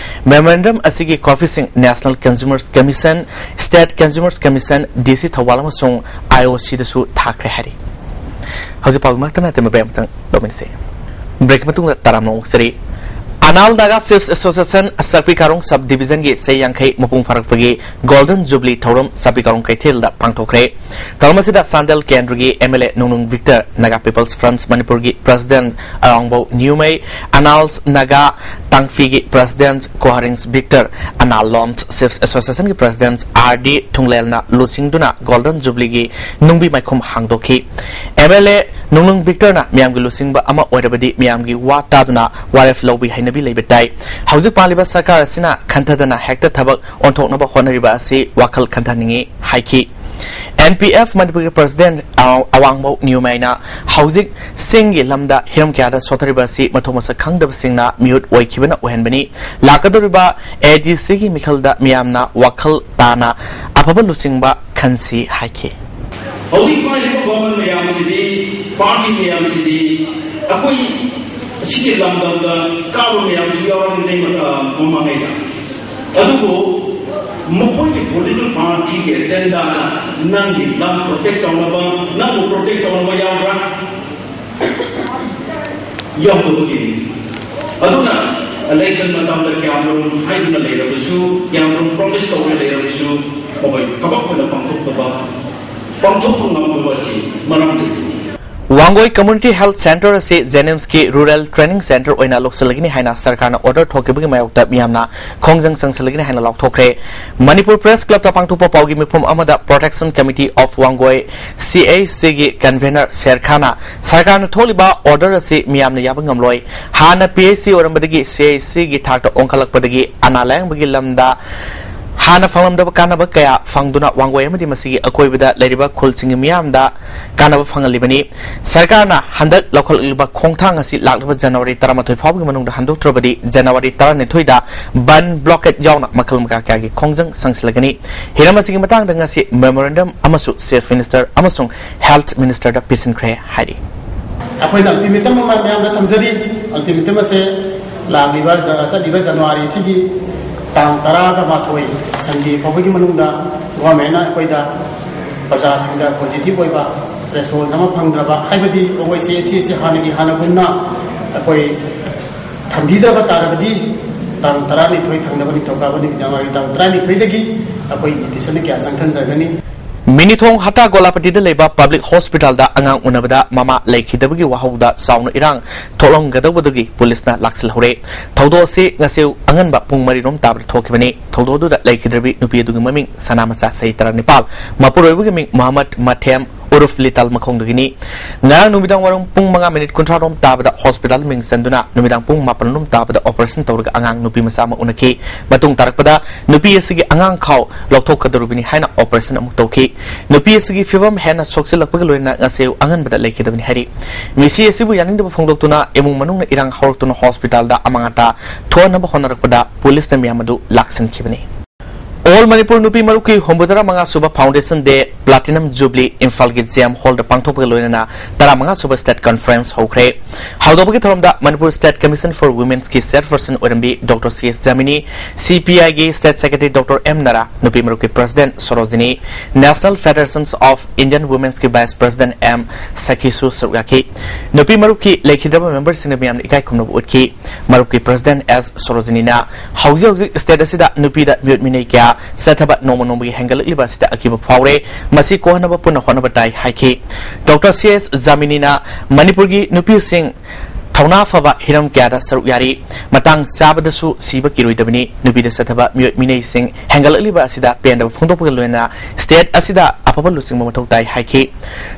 Memorandum ꯑꯁꯤꯒꯤ copyꯁꯤꯡ National Consumers Commission, State Consumers Commission, D C Thoubal ꯑꯃꯁꯨꯡ I O Cꯗꯁꯨ ꯊꯥꯈ꯭ꯔꯦ ꯍꯥꯏꯔꯤ꯫ ꯍꯧꯖꯤꯛ ꯄꯥꯎꯒꯤ ꯃꯔꯛꯇ ꯅꯠꯇꯦ, ꯃꯕ꯭ꯔꯦꯛ ꯑꯃꯇꯪ ꯂꯧꯃꯤꯟꯅꯁꯤ꯫ Break ꯃꯇꯨꯡꯗ ꯇꯔꯥꯝꯅ ꯑꯣꯛꯆꯔꯤ꯫ ꯑꯅꯥꯜ ꯅꯥꯒꯥ Chiefs Association ꯆꯥꯛꯄꯤ ꯀꯥꯔꯣꯡ sub divisionꯒꯤ ꯆꯍꯤ ꯌꯥꯡꯈꯩ ꯃꯄꯨꯡ ꯐꯥꯔꯛꯄꯒꯤ Golden Jubilee ꯊꯧꯔꯝ ꯆꯥꯛꯄꯤ ꯀꯥꯔꯣꯡ ꯀꯩꯊꯦꯜꯗ ꯄꯥꯡꯊꯣꯛꯈ꯭ꯔꯦ꯫ ꯊꯧꯔꯝ ꯑꯁꯤꯗ ꯆꯥꯟꯗꯦꯜ ꯀꯦꯟꯗ꯭ꯔꯒꯤ M L A ꯅꯣꯡꯅꯨꯡ ꯚꯤꯛꯇꯔ, Naga People's Front ꯃꯅꯤꯄꯨꯔꯒꯤ president ꯑꯔꯥꯡꯕꯧ ꯅ꯭ꯌꯨꯃꯩ, ꯑꯅꯥꯜꯁ ꯅꯥꯒꯥ ꯇꯥꯡꯐꯤꯒꯤ president Kohrings Victor, Anal Loms Chiefs Associationꯒꯤ president R D ꯊꯨꯡꯂꯦꯜꯅ ꯂꯨꯆꯤꯡꯗꯨꯅ Golden Jubileeꯒꯤ ꯅꯨꯡꯕꯤ ꯃꯥꯏꯈꯨꯝ ꯍꯥꯡꯗꯣꯛꯈꯤ꯫ M L A ꯅꯣꯡꯅꯨꯡ ꯚꯤꯛꯇꯔꯅ ꯃꯤꯌꯥꯝꯒꯤ ꯂꯨꯆꯤꯡꯕ ꯑꯃ ꯑꯣꯏꯔꯕꯗꯤ ꯃꯤꯌꯥꯝꯒꯤ ꯋꯥ ꯇꯥꯗꯨꯅ ꯋꯥꯔꯦꯞ ꯂꯧꯕꯒꯤ ꯍꯩꯅꯕꯤ ꯂꯩꯕ ꯇꯥꯏ꯫ ꯍꯧꯖꯤꯛ ꯄꯥꯜꯂꯤꯕ ꯁꯔꯀꯥꯔ ꯑꯁꯤꯅ ꯈꯟꯊꯗꯅ ꯍꯦꯛꯇ ꯊꯕꯛ ꯑꯣꯟꯊꯣꯛꯅꯕ ꯍꯣꯠꯅꯔꯤꯕ ꯑꯁꯤ ꯋꯥꯈꯜ ꯈꯟꯊꯅꯤꯡꯏ ꯍꯥꯏꯈꯤ꯫ N P F ꯃꯅꯤꯄꯨꯔꯒꯤ president ꯑꯋꯥꯡꯕꯧ ꯅ꯭ꯌꯨꯃꯩꯅ ꯍꯧꯖꯤꯛ ꯆꯤꯡꯒꯤ ꯂꯝꯗ ꯍꯤꯔꯝ ꯀꯌꯥꯗ ꯁꯣꯠꯊꯔꯤꯕ ꯑꯁꯤ ꯃꯊꯣꯡ ꯃꯁꯛ ꯈꯪꯗꯕꯁꯤꯡꯅ ꯃꯤꯍꯨꯠ ꯑꯣꯏꯈꯤꯕꯅ ꯑꯣꯏꯍꯟꯕꯅꯤ꯫ ꯂꯥꯛꯀꯗꯧꯔꯤꯕ A D Cꯒꯤ ꯃꯤꯈꯜꯗ ꯃꯤꯌꯥꯝꯅ ꯋꯥꯈꯜ ꯇꯥꯅ ꯑꯐꯕ ꯂꯨꯆꯤꯡꯕ ꯈꯟꯁꯤ ꯍꯥꯏꯈꯤ꯫ ꯍꯧꯖꯤꯛ ꯄꯥꯏꯔꯤꯕ ꯒꯣꯃꯟ ꯃꯌꯥꯝꯁꯤꯗꯤ, ꯄꯥꯔꯇꯤ ꯃꯌꯥꯝꯁꯤꯗꯤ ꯑꯩꯈꯣꯏ ꯑꯁꯤꯒꯤ ꯂꯝꯗꯝꯗ ꯀꯥꯕ ꯃꯌꯥꯝꯁꯨ ꯌꯥꯎꯔꯝꯒꯅꯤ ꯃꯃꯥꯡꯉꯩꯗ꯫ ꯑꯗꯨꯕꯨ ꯃꯈꯣꯏꯒꯤ ꯄꯣꯂꯤꯇꯤꯀꯦꯜ ꯄꯥꯔꯇꯤꯒꯤ ꯑꯦꯖꯦꯟꯗꯥꯅ ꯅꯪꯒꯤ ꯂꯝ ꯄ꯭ꯔꯣꯇꯦꯛ ꯇꯧꯅꯕ, ꯅꯪꯕꯨ ꯄ꯭ꯔꯣꯇꯦꯛ ꯇꯧꯅꯕ ꯌꯥꯎꯕ꯭ꯔꯥ? ꯌꯥꯎꯗꯕꯒꯤꯅꯤ꯫ ꯑꯗꯨꯅ ꯏꯂꯦꯛꯁꯟ ꯃꯇꯝꯗ ꯀꯌꯥꯝ ꯍꯥꯏꯗꯨꯅ ꯂꯩꯔꯕꯁꯨ, ꯀꯌꯥꯝ ꯄ꯭ꯔꯣꯃꯤꯁ ꯇꯧꯗꯨꯅ ꯂꯩꯔꯕꯁꯨ, ꯃꯈꯣꯏ ꯊꯕꯛ ꯑꯣꯏꯅ ꯄꯥꯡꯊꯣꯛꯇꯕ, ꯄꯥꯡꯊꯣꯛꯄ ꯉꯝꯗꯕ ꯑꯁꯤ ꯃꯔꯝ ꯂꯩꯕꯅꯤ꯫ ꯋꯥꯡꯒꯣꯏ Community Health Centre ꯑꯁꯤ JNIMSꯀꯤ Rural Training Centre ꯑꯣꯏꯅ ꯂꯧꯁꯤꯜꯂꯒꯅꯤ ꯍꯥꯏꯅ ꯁꯔꯀꯥꯔꯅ order ꯊꯣꯛꯈꯤꯕꯒꯤ ꯃꯥꯌꯣꯛꯇ ꯃꯤꯌꯥꯝꯅ ꯈꯣꯡꯖꯪ ꯆꯪꯁꯤꯜꯂꯒꯅꯤ ꯍꯥꯏꯅ ꯂꯥꯎꯊꯣꯛꯈ꯭ꯔꯦ꯫ ꯃꯅꯤꯄꯨꯔ Press Clubꯇ ꯄꯥꯡꯊꯣꯛꯄ ꯄꯥꯎꯒꯤ ꯃꯤꯐꯝ ꯑꯃꯗ Protection Committee of Wangoi, C H Cꯒꯤ convener ꯁꯦꯔ ꯈꯥꯟꯅ ꯁꯔꯀꯥꯔꯅ ꯊꯣꯛꯂꯤꯕ order ꯑꯁꯤ ꯃꯤꯌꯥꯝꯅ ꯌꯥꯕ ꯉꯝꯂꯣꯏ꯫ ꯍꯥꯟꯅ P H C ꯑꯣꯏꯔꯝꯕꯗꯒꯤ C H Cꯒꯤ ꯊꯥꯛꯇ ꯑꯣꯟꯈꯠꯂꯛꯄꯗꯒꯤ ꯑꯅꯥ ꯂꯥꯌꯦꯡꯕꯒꯤ ꯂꯝꯗ ꯍꯥꯟꯅ ꯐꯪꯂꯝꯗꯕ ꯀꯥꯟꯅꯕ ꯀꯌꯥ ꯐꯪꯗꯨꯅ ꯋꯥꯡꯒꯣꯏ ꯑꯃꯗꯤ ꯃꯁꯤꯒꯤ ꯑꯀꯣꯏꯕꯗ ꯂꯩꯔꯤꯕ ꯈꯨꯜꯁꯤꯡꯒꯤ ꯃꯤꯌꯥꯝꯗ ꯀꯥꯟꯅꯕ ꯐꯪꯍꯜꯂꯤꯕꯅꯤ꯫ ꯁꯔꯀꯥꯔꯅ ꯍꯟꯗꯛ ꯂꯧꯈꯠꯂꯛꯂꯤꯕ ꯈꯣꯡꯊꯥꯡ ꯑꯁꯤ ꯂꯥꯛꯂꯤꯕ ꯖꯅꯋꯥꯔꯤ ꯇꯔꯥꯃꯥꯊꯣꯏ ꯐꯥꯎꯕꯒꯤ ꯃꯅꯨꯡꯗ ꯍꯟꯗꯣꯛꯇ꯭ꯔꯕꯗꯤ ꯖꯅꯋꯥꯔꯤ ꯇꯔꯥꯅꯤꯊꯣꯏꯗ ꯕꯟ, ꯕ꯭ꯂꯣꯀꯦꯠ ꯌꯥꯎꯅ ꯃꯈꯜ ꯃꯈꯥ ꯀꯌꯥꯒꯤ ꯈꯣꯡꯖꯪ ꯁꯪꯁꯤꯜꯂꯒꯅꯤ꯫ ꯍꯤꯔꯝ ꯑꯁꯤꯒꯤ ꯃꯇꯥꯡꯗ ꯉꯁꯤ ꯃꯦꯃꯣꯔꯦꯟꯗꯝ ꯑꯃꯁꯨ Chief Minister ꯑꯃꯁꯨꯡ Health Minister ꯗ ꯄꯤꯁꯤꯟꯈ꯭ꯔꯦ ꯍꯥꯏꯔꯤ꯫ ꯑꯩꯈꯣꯏꯅ ultimatum ꯑꯃ ꯃꯌꯥꯝꯗ ꯊꯝꯖꯔꯤ꯫ Ultimatum ꯑꯁꯦ ꯂꯥꯛꯂꯤꯕ ꯖ-, ꯆꯠꯂꯤꯕ ꯖꯅꯋꯥꯔꯤ ꯑꯁꯤꯒꯤ ꯇꯥꯡ ꯇꯔꯥꯒ ꯃꯥꯊꯣꯏ Sunday ꯐꯥꯎꯕꯒꯤ ꯃꯅꯨꯡꯗ government ꯅ ꯑꯩꯈꯣꯏꯗ ꯄ꯭ꯔꯖꯥꯁꯤꯡꯗ positive ꯑꯣꯏꯕ response ꯑꯃ ꯐꯪꯗ꯭ꯔꯕ, ꯍꯥꯏꯕꯗꯤ ꯃꯈꯣꯏꯁꯦ ꯁꯤꯁꯦ ꯍꯥꯟꯅꯒꯤ ꯍꯥꯟꯅꯒꯨꯝꯅ ꯑꯩꯈꯣꯏ ꯊꯝꯕꯤꯗ꯭ꯔꯕ ꯇꯥꯔꯕꯗꯤ ꯇꯥꯡ ꯇꯔꯥꯅꯤꯊꯣꯏ ꯊꯪꯅꯕ ꯅꯤꯡꯊꯧꯀꯥꯕ ꯅꯨꯃꯤꯠ ꯖꯅꯋꯥꯔꯤ ꯇꯥꯡ ꯇꯔꯥꯅꯤꯊꯣꯏꯗꯒꯤ ꯑꯩꯈꯣꯏ agitation ꯀꯌꯥ ꯆꯪꯊꯟꯖꯒꯅꯤ꯫ ꯃꯤꯅꯤꯊꯣꯡ ꯍꯇꯥ ꯒꯣꯂꯥꯄꯇꯤꯗ ꯂꯩꯕ public hospital ꯗ ꯑꯉꯥꯡ ꯎꯅꯕꯗ ꯃꯃꯥ ꯂꯩꯈꯤꯗꯕꯒꯤ ꯋꯥꯍꯧꯗ ꯆꯥꯎꯅ ꯏꯔꯥꯡ ꯊꯣꯛꯂꯝꯒꯗꯧꯕꯗꯨꯒꯤ ꯄꯨꯂꯤꯁꯅ ꯂꯥꯛꯁꯤꯜꯍꯧꯔꯦ꯫ ꯊꯧꯗꯣꯛ ꯑꯁꯤ ꯉꯁꯤ ꯑꯉꯟꯕ ꯄꯨꯡ ꯃꯔꯤ ꯔꯣꯝ ꯇꯥꯕꯗ ꯊꯣꯛꯈꯤꯕꯅꯤ꯫ ꯊꯧꯗꯣꯛ ꯑꯗꯨꯗ ꯂꯩꯈꯤꯗ꯭ꯔꯕꯤ ꯅꯨꯄꯤ ꯑꯗꯨꯒꯤ ꯃꯃꯤꯡ ꯁꯅꯥꯃꯆꯥ, ꯆꯍꯤ ꯇꯔꯥꯅꯤꯄꯥꯜ, ꯃꯄꯨꯔꯣꯏꯕꯒꯤ ꯃꯤꯡ ꯃꯣꯍꯝꯃꯗ ꯃꯊꯦꯝ ꯎꯔꯨꯐ ꯂꯤꯇꯥꯜ ꯃꯈꯣꯡꯗꯒꯤꯅꯤ꯫ ꯉꯔꯥꯡ ꯅꯨꯃꯤꯗꯥꯡ ꯋꯥꯏꯔꯝ ꯄꯨꯡ ꯃꯉꯥ ꯃꯤꯅꯤꯠ ꯀꯨꯟꯊ꯭ꯔꯥ ꯔꯣꯝ ꯇꯥꯕꯗ hospital ꯃꯤꯡ ꯆꯟꯗꯨꯅ ꯅꯨꯃꯤꯗꯥꯡ ꯄꯨꯡ ꯃꯥꯄꯟ ꯔꯣꯝ ꯇꯥꯕꯗ operation ꯇꯧꯔꯒ ꯑꯉꯥꯡ ꯅꯨꯄꯤ ꯃꯆꯥ ꯑꯃ ꯎꯅꯈꯤ꯫ ꯃꯇꯨꯡ ꯇꯥꯔꯛꯄꯗ ꯅꯨꯄꯤ ꯑꯁꯤꯒꯤ ꯑꯉꯥꯡ ꯈꯥꯎ ꯂꯧꯊꯣꯛꯀꯗꯧꯔꯤꯕꯅꯤ ꯍꯥꯏꯅ operation ꯑꯃꯨꯛ ꯇꯧꯈꯤ꯫ ꯅꯨꯄꯤ ꯑꯁꯤꯒꯤ ꯐꯤꯕꯝ ꯍꯦꯟꯅ ꯁꯣꯛꯆꯤꯜꯂꯛꯄꯒ ꯂꯣꯏꯅꯅ ꯉꯁꯤ ꯑꯌꯨꯛ ꯑꯉꯟꯕꯗ ꯂꯩꯈꯤꯗꯕꯅꯤ ꯍꯥꯏꯔꯤ꯫ ꯃꯤꯁꯤ ꯑꯁꯤꯕꯨ ꯌꯥꯅꯤꯡꯗꯕ ꯐꯣꯡꯗꯣꯛꯇꯨꯅ ꯏꯃꯨꯡ ꯃꯅꯨꯡꯅ ꯏꯔꯥꯡ ꯍꯧꯔꯛꯇꯨꯅ hospital ꯗ ꯑꯃꯥꯡ ꯑꯇꯥ ꯊꯣꯛꯍꯟꯅꯕ ꯍꯣꯠꯅꯔꯛꯄꯗ ꯄꯨꯂꯤꯁꯅ ꯃꯤꯌꯥꯝ ꯑꯗꯨ ꯂꯥꯛꯁꯤꯟꯈꯤꯕꯅꯤ꯫ All Manipur ꯅꯨꯄꯤ ꯃꯔꯨꯞꯀꯤ ꯍꯨꯝꯐꯨꯇꯔꯥ ꯃꯉꯥ ꯁꯨꯕ Foundation Day Platinum Jubilee ꯏꯝꯐꯥꯜꯒꯤ J M Hall ꯗ ꯄꯥꯡꯊꯣꯛꯄꯒ ꯂꯣꯏꯅꯅ ꯇꯔꯥꯃꯉꯥ ꯁꯨꯕ State Conference ꯍꯧꯈ꯭ꯔꯦ꯫ ꯍꯧꯗꯣꯛꯄꯒꯤ ꯊꯧꯔꯝꯗ Manipur State Commission for Women's ꯀꯤ Chairperson ꯑꯣꯏꯔꯝꯕꯤ Doctor C S Jamini, C P I ꯒꯤ State Secretary Doctor M ꯅꯔꯥ, ꯅꯨꯄꯤ ꯃꯔꯨꯞꯀꯤ President Sarojini, National Federations of Indian Women's ꯀꯤ Vice President M ꯁꯈꯤꯁꯨ ꯁꯔꯨꯛ ꯌꯥꯈꯤ꯫ ꯅꯨꯄꯤ ꯃꯔꯨꯞꯀꯤ ꯂꯩꯈꯤꯗ꯭ꯔꯕ member ꯁꯤꯡꯅ ꯃꯤꯌꯥꯝꯅ ꯏꯀꯥꯏ ꯈꯨꯝꯅꯕ ꯎꯠꯈꯤ꯫ ꯃꯔꯨꯞꯀꯤ President S ꯁꯣꯔꯣꯖꯤꯅꯤꯅ ꯍꯧꯖꯤꯛ ꯍꯧꯖꯤꯛ state ꯑꯁꯤꯗ ꯅꯨꯄꯤꯗ ꯃꯤꯑꯣꯠ ꯃꯤꯅꯩ ꯀꯌꯥ ꯆꯠꯊꯕ ꯅꯣꯡꯃ ꯅꯣꯡꯃꯒꯤ ꯍꯦꯟꯒꯠꯂꯛꯂꯤꯕ ꯑꯁꯤꯗ ꯑꯀꯤꯕ ꯐꯥꯎꯔꯦ꯫ ꯃꯁꯤ ꯀꯣꯛꯍꯟꯅꯕ ꯄꯨꯟꯅ ꯍꯣꯠꯅꯕ ꯇꯥꯏ ꯍꯥꯏꯈꯤ꯫ Doctor C S ꯖꯥꯃꯤꯅꯤꯅ ꯃꯅꯤꯄꯨꯔꯒꯤ ꯅꯨꯄꯤꯁꯤꯡ ꯊꯧꯅꯥ ꯐꯕ ꯍꯤꯔꯝ ꯀꯌꯥꯗ ꯁꯔꯨꯛ ꯌꯥꯔꯤ꯫ ꯃꯇꯥꯡ ꯆꯥꯕꯗꯁꯨ ꯁꯤꯕ ꯀꯤꯔꯣꯏꯗꯕꯅꯤ꯫ ꯅꯨꯄꯤꯗ ꯆꯠꯊꯕ ꯃꯤꯑꯣꯠ ꯃꯤꯅꯩꯁꯤꯡ ꯍꯦꯟꯒꯠꯂꯛꯂꯤꯕ ꯑꯁꯤꯗ ꯄꯦꯟꯗꯕ ꯐꯣꯡꯗꯣꯛꯄꯒ ꯂꯣꯏꯅꯅ state ꯑꯁꯤꯗ ꯑꯐꯕ ꯂꯨꯆꯤꯡꯕ ꯃꯊꯧ ꯇꯥꯏ ꯍꯥꯏꯈꯤ꯫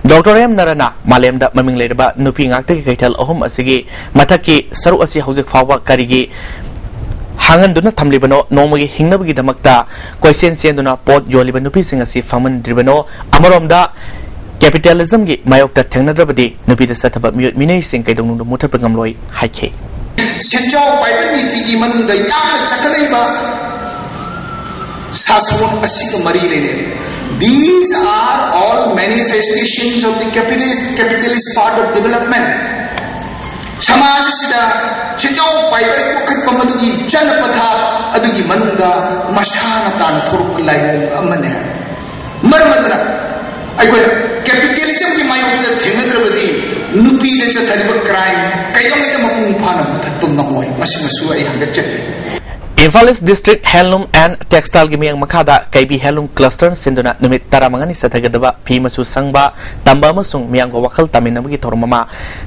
Doctor M ꯅꯔꯥꯅ ꯃꯥꯂꯦꯝꯗ ꯃꯃꯤꯡ ꯂꯩꯔꯕ ꯅꯨꯄꯤ ꯉꯥꯛꯇꯒꯤ ꯀꯩꯊꯦꯜ ꯑꯍꯨꯝ ꯑꯁꯤꯒꯤ ꯃꯊꯛꯀꯤ ꯁꯔꯨꯛ ꯑꯁꯤ ꯍꯧꯖꯤꯛ ꯐꯥꯎꯕ ꯀꯔꯤꯒꯤ ꯊꯥꯡꯍꯟꯗꯨꯅ ꯊꯝꯂꯤꯕꯅꯣ? ꯅꯣꯡꯃꯒꯤ ꯍꯤꯡꯅꯕꯒꯤꯗꯃꯛꯇ ꯀꯣꯏꯆꯦꯟ ꯆꯦꯟꯗꯨꯅ ꯄꯣꯠ ꯌꯣꯜꯂꯤꯕ ꯅꯨꯄꯤꯁꯤꯡ ꯑꯁꯤ ꯐꯝꯍꯟꯗ꯭ꯔꯤꯕꯅꯣ? ꯑꯃꯔꯣꯝꯗ, ꯀꯦꯄꯤꯇꯦꯂꯤꯖꯝꯒꯤ ꯃꯥꯌꯣꯛꯇ ꯊꯦꯡꯅꯗ꯭ꯔꯕꯗꯤ ꯅꯨꯄꯤꯗ ꯆꯠꯊꯕ ꯃꯤꯑꯣꯠ ꯃꯤꯅꯩꯁꯤꯡ ꯀꯩꯗꯧꯅꯨꯡꯗ ꯃꯨꯊꯠꯄ ꯉꯝꯂꯣꯏ ꯍꯥꯏꯈꯤ꯫ ꯁꯦꯟꯖꯥꯎ ꯄꯥꯏꯕ ꯅꯤꯇꯤꯒꯤ ꯃꯅꯨꯡꯗ ꯌꯥꯝꯅ ꯆꯠꯀꯗꯧꯔꯤꯕ ꯁꯥꯁꯣꯟ ꯑꯁꯤꯒ ꯃꯔꯤ ꯂꯩꯅꯩ꯫ These are all manifestations of the capitalist, capitalist part of development. ꯁꯃꯥꯖ ꯑꯁꯤꯗ ꯁꯦꯟꯖꯥꯎ ꯄꯥꯏꯕ ꯌꯣꯛꯈꯠꯄ ꯃꯗꯨꯒꯤ ꯆꯠꯅ ꯄꯊꯥꯞ ꯑꯗꯨꯒꯤ ꯃꯅꯨꯡꯗ ꯃꯁꯥꯅ ꯇꯥꯟꯊꯣꯔꯛꯄ ꯂꯥꯏꯑꯣꯡ ꯑꯃꯅꯤ꯫ ꯃꯔꯝ ꯑꯗꯨꯅ ꯑꯩꯈꯣꯏ ꯀꯦꯄꯤꯇꯦꯂꯤꯖꯝꯒꯤ ꯃꯥꯌꯣꯛꯇ ꯊꯦꯡꯅꯗ꯭ꯔꯕꯗꯤ ꯅꯨꯄꯤꯗ ꯆꯠꯊꯔꯤꯕ ꯀ꯭ꯔꯥꯏꯝ ꯀꯩꯗꯧꯉꯩꯗ ꯃꯄꯨꯡ ꯐꯥꯅ ꯃꯨꯊꯠꯄ ꯉꯝꯃꯣꯏ꯫ ꯃꯁꯤꯃꯁꯨ ꯑꯩ ꯍꯪꯒꯠꯆꯔꯤ꯫ Imphal East District Handloom and Textile ꯒꯤ ꯃꯤꯠꯌꯦꯡ ꯃꯈꯥꯗ ꯀꯩꯕꯤ Handloom Cluster ꯁꯤꯟꯗꯨꯅ ꯅꯨꯃꯤꯠ ꯇꯔꯥꯃꯉꯥꯅꯤ ꯆꯠꯊꯒꯗꯕ ꯐꯤ ꯃꯆꯨ ꯁꯪꯕ, ꯇꯝꯕ ꯑꯃꯁꯨꯡ ꯃꯤꯌꯥꯝꯒ ꯋꯥꯈꯜ ꯇꯥꯃꯤꯟꯅꯕꯒꯤ ꯊꯧꯔꯝ ꯑꯃ